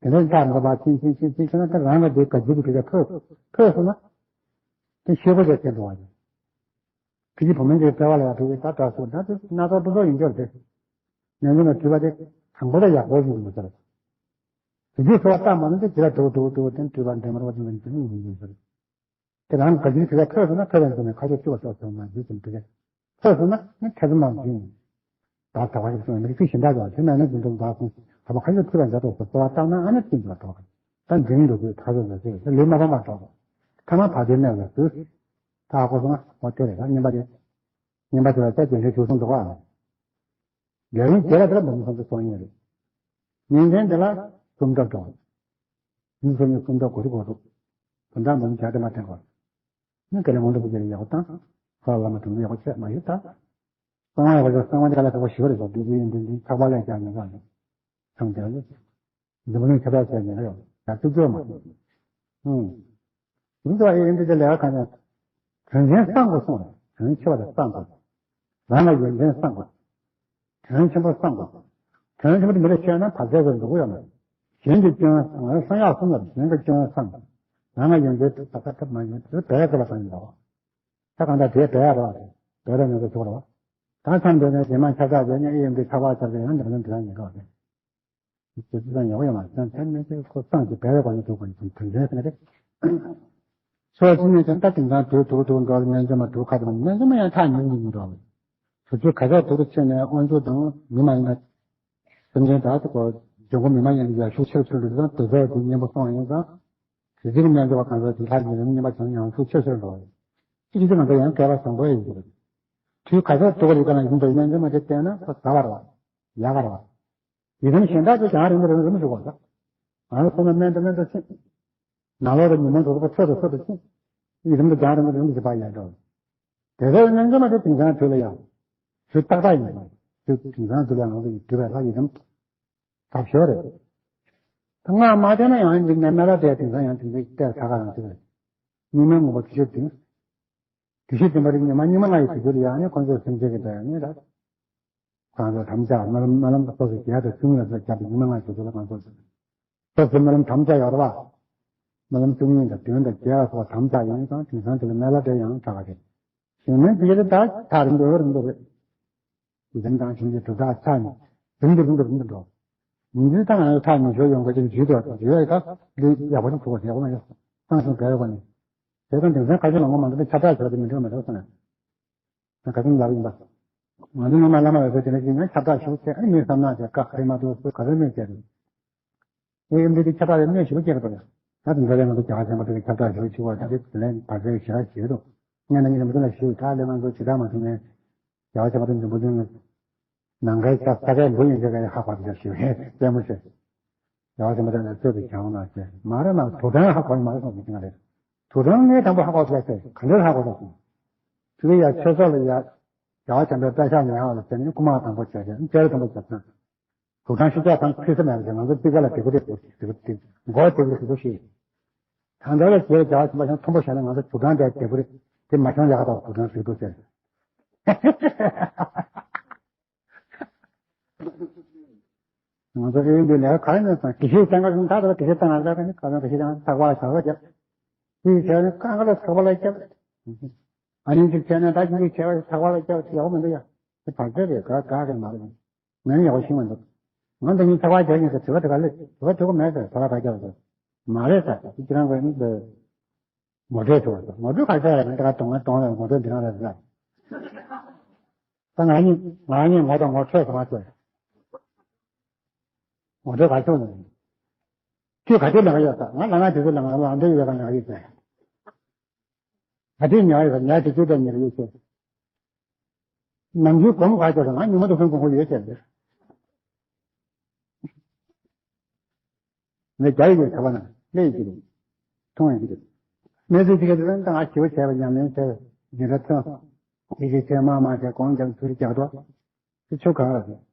དེ་འདྲ་ཆགས་འགྲོ་བ་ཕྱིན་ཕྱིན་ཕྱིན་ཕྱིན་ཕྱིན་ན། ད་རང་ལ་དེ་ག་ཅི་གི་དེ་ག་ཐོས་ཐོས་སོང་ན། དེ་ཤེས་པོ་དེ་དེ་འགྲོ་བ་ཡིན། ཕ་གི་བུ་མོ་འདི་སྤེལ་བ་ལ་ཡང་དེ་ད་དྲག་སོང་། ད་དེ་སྣ་ཚོགས་ཕུན་ཚོགས་ཡིན་རྒྱུ་རེད། ཉན་ཉན་ལ་དྲིས་པ་དེ་དང་པོ་ལ་ཡག་པོ་ཞིག་མི་ཟེར། དེ་རྗེས་སུ་བ་ལྟ་མ་ནི་དེ་ཇི་ལ་འགྲོ་འགྲོ་འགྲོ་དེ་དྲིས་པ་འདྲ་མར་བ་དེ་ལ་འདི་མི་ཡིན་ཟེར། དེ་རང་ག་ཅིག་དེ་ག་ཐོས་སོང་ན། ཐོས་པའི་འདི་ནས་ཁ་ཆེ་ཆེ་བ་སོགས་སོང་ན་འདི་ཙམ་དེ་ག་ཐོས་སོང་ན་ནི་ཐེ་ཚོམ་མང་ཞིང་། ད་ད་བ་ཞིག་སོང་ནས་ཚིག་གཞན་དག་ཀྱང་དེ་མེད་ན་འཛིན་དུ་འདུག་གསུངས། ད་བ་ཁ་ཆེ་ཐོས་པ་འདྲ་འགྲོ་སོ་སོ་བ་ལྟ་ན། ཨ་ནི་ཙམ་ལ་འགྲོ། ད་འདི་འདུག་དུས་ཐག་ཆོད་ཟེར་ཏེ་ལུས་མ་ཕམ་པར་འགྲོ། ཐ་མ་བ་དེ་གནས་ལ་ཟུག་ད་ཧ་གོ་སོང་ང་། འོ་དེ་རེད། ད་བསྙེན་པ་དེ། བསྙེན་པ་དེ་ལ་ལྟ་རྒྱུ་འདི་བྱུང་སོང་འདུག་ག། རྒྱལ་ཡོངས་རྒྱལ་ལ་དེ་ལ་འབུམ་སོང་དུ་སོང་ཡོད་རེད། ཉིན་མཚན་དེ་ལ་སུམ་ཐབས་འགྲོ། ཉིན་སོང་ནས་སུམ་ཐབས་གོ་རུ་གོ་རུ། དོན་དག་འབུམ་བྱ་དེ་མ་དྲན་གོ། ནི་དེ་ལ་མང་དུ་བུ་རྒྱལ་ཡག་པོ་བཏང་། ས་བླ་མ་དྲུང་ཡག་པོ་བྱས་མ་ཡོད་ད། གསང་བ་ཡག་པོ་བྱས། གསང་བ་དེ་ག་ལ་ཐག་པ་ཞི་བ་རེད་ཟེར། བདུད་རྩི་ཡིན་འདི་འདི་ཆགས་པ་ལས་རྒྱག་མི་དགོས་ནས། ཚང་དེ་ལ་འཛམ་བུ་གླིང་ཁྱབ་བསྒྲགས་བྱས་ནས་ཡོད་ཡ་ཐུགས་ཚོད་མ། ཨུམ། ཡིན་ཙང་ཨེ་འདི་ཚོ་ལས་ཀ་གང་ཡང་། དོན་ཆེན་བསམ་དགོས་གསུངས་རེད། དོན་ཆེ་བ་དེ་བསམ་དགོས། རང་ལ་ཡོན་ཏན་བསམ་དགོས། དོན་ཆེན་པོ་བསམ་དགོས། དོན་ཆེན་པོ་དེ་མི་ལ་ཤེས་ན་བར་ཆད་ཟེར་འགྲོ་གི་ཡོད་མ་རེད། གཞན་གྱི་སྐྱོན་བསམ། ང་སངས་རྒྱས་གསུངས་ལ་གཞན་གྱི་སྐྱོན་བསམ། རང་ལ་ཡོན་ཏན་དེ་ད་ལྟ་ཐབས་མ་ཡིན་དེ་བས་དགོས་པ་གང་ཡིན་འདྲ་བ། ད་གང་ལྟར་དེ་བས་རོགས་རེད། བས་རོགས་ནས་ཚོ་ཆོག་རོགས། ད་མཚམས་འདི་ནས་རྗེས་མ་ཁྱབ་བསྒྲགས་བྱས་ནས་ཨེ་ཡོན་ཏན་ཁྱབ་བསྒྲགས་བྱས་ཡང་འདི་ལ་འདི་ལ་ཉེ་ག་རེད། ཇི་ཙམ་ཡག་པོ་ཡོད་མ་རེད། ཚན་ཚན་མི་ཚེ་ཁོ་སངས་ཀྱི་བལ་བའི་སྒོ་ནས་འདུག་པ་ནི་དོན་ཚན་ཟེར་ནི་རེད། སོ་སོ་ནས་ཀྱང་ད་དེང་སང་དུས་དུས་དུས་འགྲོ་སྨན་བཅོས་མ་དུས་ཁ་དང་སྨན་བཅོས་མ་ཡང་ཐག་ཉེ་ཉེ་འགྲོ་བས། དུས་ཚོད་ག་ཚོད་དུས་ཕྱིན་ནས་དབང་ཕྱུག་དང་མི་མ་ཡིན་པ་སེམས་ཅན་དག་ཏུ་གོ་འབྱུང་པོ་མི་མ་ཡིན་པའི་ཡར་ཤུགས་ཆེར་ཆེར་འགྲོ་དང་དེ་ཚོ་དེ་གཉེན་པོ་སོང་ཡོང་ཙང་། དེ་ཚིག་སྨན་བཅོས་པ་གང་ཟག་དེ་ལྷར་ཉེ་རིམ་གཉིས་པ་བྱུང་ཡང་ཤུགས་ཆེར་ཆེར་འགྲོ་བས། ཅི་ཅི་ང་ཚོ་ཡང་སྐལ་བ་བཟང་པོ་ཡིན་གྱི་རེད། དུས་ག་ཚོད་དུས་ཀ་ལ་ཡིན་པའི་སྨན་བཅོས་མ་དེ་བསྟེན་ན་ཁོ་ཟ་བ་རེད་བ། ཡག་ག་རེད་བ། ཡི་དམ་གཞན་དག་ཚོ་རྒྱང་རིང་པོ་རིང་རིང་ཞིག་འོང་ད། ང་ཚོ་སོང་ན་སྨན་དང་སྨན་དང་ཕྱིན། ནང་ལོགས་ལ་ཉོན་མོངས་དྲུག་པོ་འཕྲོ་དང་འཕྲོ་དང་ཕྱིན། ཡི་དམ་དུ་རྒྱང་རིང་པོ་རིང་པོ་ཞིག་ཕར་ཡར་འགྲོ། དེ་ཚོ་སྨན་བཅོས་མ་དེ་དེང་སང་དུས་ལ་ཡང་། དུས་ཏག་ཏག་ཡིན་པ། དུས་དེང་སང་དུས་ལ་ང་ཚོ་ཡི་དུས་པའི་ལྷ་ཡི་དམ། དག་ཤོས་རེད། ད་སྔགས་མ་བསྟེན་ན་ཡང་འཇིག་ནས་སྨན་བླ་དེ་དེང་སང་ཡང་དེང་སང་གཏེར་ཁ་ཁ་རང་ཞིག་རེད། གཉིས་སྨན་ངོ་བོ་དུས་ཤེས་དུས། དུས་ཤེས་དུས་མ་རིག་ཉི་མ་ཉི་མ་ལྔ་ཡི་དུས་སྦྱོར་ཡང་ནི་ཁོང་ཚོའི་སེམས་ཅན་གྱི་དོན་ཡང་ནི་ད། གང་ཚོ་དམ་བཅའ་སྨོན་ལམ་སྨོན་ལམ་སོ་སོ་བརྒྱད་དང་བཅུ་གཉིས་ལ་སོགས་བརྒྱབ་སྟེ་ཉི་མ་ལྔ་དུས་སྦྱོར་ལ་གང་ཚོ་སོ་སོ་སྨོན་ལམ་དམ་བཅའ་ཡོད་རེད་བ། སྨོན་ལམ་བཅུ་གཉིས་དང་བདུན་དང་བརྒྱད་ལ་སོགས་དམ་བཅའ་ཡོད་ཙང་དེང་སང་དེ་ལ་སྨན་བླ་དེ་ཡང་དྲག་ག་རེད། གཞན་སྨན་དེ་ག་དེ་ད་ཐག་རིང་པོ་རིང་པོ་རེད། ཡི་དམ་དང་བྱིན་གྱིས་གྲུབ་རྟགས་ཆགས་ནས་རིང་དུ་རིང་དུ་རིང་དུ་འགྲོ། ཉིན་རེའི་ཐག་ང་ཚོ་ཐག་ཉེ་ཤོས་ཡོང་ག་ཅིག་འཇུས་ཏོ་འཇུས་ཡ་ཡི་ཐག་འདི་ཡག་པོ་ཞིག་ཐུག་པ་ཡག་པོ་མ་ཡོད། གཙང་ཞིང་བལ་བ་ནི། དེ་དང་དེང་སང་ཁ་ཤས་མང་པོ་མང་པོ་འདི་ཁྱབ་བསྒྲགས་བྱས་ཏེ་མི་འགྲིག་མ་འགྲིག་བསམ་ན། ང་ག་ཚོད་ལབ་ཡིན་པ། ང་ཚོ་སྔོན་མ་བླ་མ་ལ་ཟེར་དེ་འདྲ་ཞིག་ཡང་ཁྱབ་བསྒྲགས་ཞུ་བྱས་ཨ་ནི་མི་བསམ་ན་དེ་བཀག་ཧེ་མ་ཐུག་སུ་ག་ཚོད་མི་བྱས་རེད། ཨེ་ཨེམ་ཌི་དེ་ཁྱབ་བསྒྲགས་ལ་གནོད་ཞིབ་སྐྱེལ་དགོས་ཡ། ད་དེ་འདྲ་ལས་ང་ཚོ་རྒྱ་གར་ཆེན་པོ་དེ་ཁྱབ་བསྒྲགས་ཞུ་ཞུ་བ་ད་དེ་དེ་ལས་བར་ཆད་ཞེ་དྲག་ཞིག་འདུག་ངས་ན་ཉིན་རིན་པོ་ཆེ་ལ་ཞུས་ད་ལས་ང་ཚོ་ཇི་ལྟར་མ་ཐུབ་ནས་རྒྱ་གར་ཆེན་པོ་དེ་འཛམ་བུ་གླིང་ནང་གའི་ཆ་ས་གའི་འགོ་ཡིན་ཆ་གའི་ཧ་གོ་དེ་ཞུ་ཧེ་ལྟད་མོ་བྱས། རྒྱ་གར་ཆེན་པོ་དེ་ལ་རྩོད་པའི་གྱང་ལ་བྱས་མ་རེད་མ་རེད་དུ་དྲང་ཧ་གོ་ཡི་མ་རེད་སོང་ཟིན་ང་རེད། དུ་དྲང་ངས་དང་པོ་ཧ་གོ་ཐུབ་ཟེར་ག་འདྲ་ཧ་གོ་ཐུབ་སོང་། དེ་ཡ་ཆོས་ཚོགས་ལ་ཡ། རྒྱ་གར་ཆེན་པོའི་དཔེ་ཆ་ཉར་བ་ལ་བརྟེན་ནས་རྐུ་མ་དང་པོ་བྱས་ཏེ་དཔེ་དང་པོ་བྱས་ཙང་། དུག་སྦྲང་ཤུགས་རྒྱག་ཐང་ཁྲིད་ས་མེད་པ་ཞིག་ང་ཚོ་སྤུས་ཀ་ལ་དེ་གུ་རེད་དེ་གུ་རེད་མགོ་དེ་གུ་རེད་དེ་གུ་ཞིག་ད་ལྟ་ལ་རྒྱལ་རྒྱ་བ་ཆེན་པོ་ཞིག་མཐོན་པོ་བཞག་ན་ང་ཚོ་དུག་སྦྲང་དེ་དེ་གུ་རེད་དེ་མ་བྱུང་ཡག་ག་དང་དུག་སྦྲང་ཞིག་འདུག་ཟེར། ང་ཚོ་ཨེ་འདི་ལས་ག་རེ་ནས་སང་དེ་ཤེས་ཙང་ག་ད་ལྟ་དེ་ཤེས་ཙང་ང་ཚོ་ག་ནས་ག་ཚོད་དེ་ཤེས་ཙང་ཚགས་པ་ལ་ཚགས་པ་རྒྱབ། དེ་བྱས་ནས་གང་ག་ལ་ཚགས་པ་ལ་རྒྱབ། ཨ་ནི་གཅིག་བྱས་ནས་ད་གཅིག་བྱས་པ་ཚགས་པ་ལ་རྒྱབ་ཡག་པོ་མི་འདུག་ཡ། དེ་བར་ཆད་རེད་ག་ག་རེད་མ་རེད། ངས་ཡག་པོ་ཤེས་མ་འདུག་ང་འདི་ཉིད་ཚགས་པ་རྒྱག་ཉིན་ཟེར་དྲི་བ་དེ་ག་ལས་དྲི་བ་དྲི་གོ་མེད་ཟེར་ད་ལ་ག་རྒྱག་ཟེར། མ་རེད་ཟེར་ཁྱེད་རང་གི་ནི་འདི་ངོ་སྤྲོད་ཐུབ་པ་ཟེར། ངོ་སྤྲོད་ག་ཚད་རེད་ད་ག་གཏོང་ང་གཏོང་བའི་ངོ་སྤྲོད་འདི་རང་རེད་ཟེར། ད་ང་གཉིས་ང་གཉིས་ངོ་དང་ངོ་འཕྲོད་སོང་ང་ཚོས། ངོ་སྤྲོད་ག་ཚོད་ནས། ཁྱོད་ག་ཚོད་ལང་ཡོད་ཟེར་ང་ལང་ང་དེ་ཚོད་ལང་ང་ལང་འདོད་ཡོད་ག་ལང་ཡོད་ཟེར། ག་དུས་ཉལ་ཡོད་ཉལ་དུས་ཚོད་དང་ཉལ་ཡོད་ཟེར། ནམ་རྒྱུན་གོམ་ག་ཅོག་ང་ཉི་མ་དུ་ཧོན་གོང་ཧོ་ཡོད་ཟེར་ཟེར། ངས་རྒྱ་ཡིག་གི་ཁ་པ་ན་ལས་ཡིག་གི་རེད། མཐོང་ཡིག་གི་རེད། གནས་ཚུལ་དེ་ག་དེ་ད་ང་ཞི་བ་བྱས་པ་ཉམས་ལེན་བྱས་པ་འདི་འདྲ་ཐོན། ཡི་གེ་ཆེ་མ་མ་བྱས་གོང་ཀྱང་ཚུར་རྒྱག་འགྲོ། དེ་ཆོ་ག་རེད།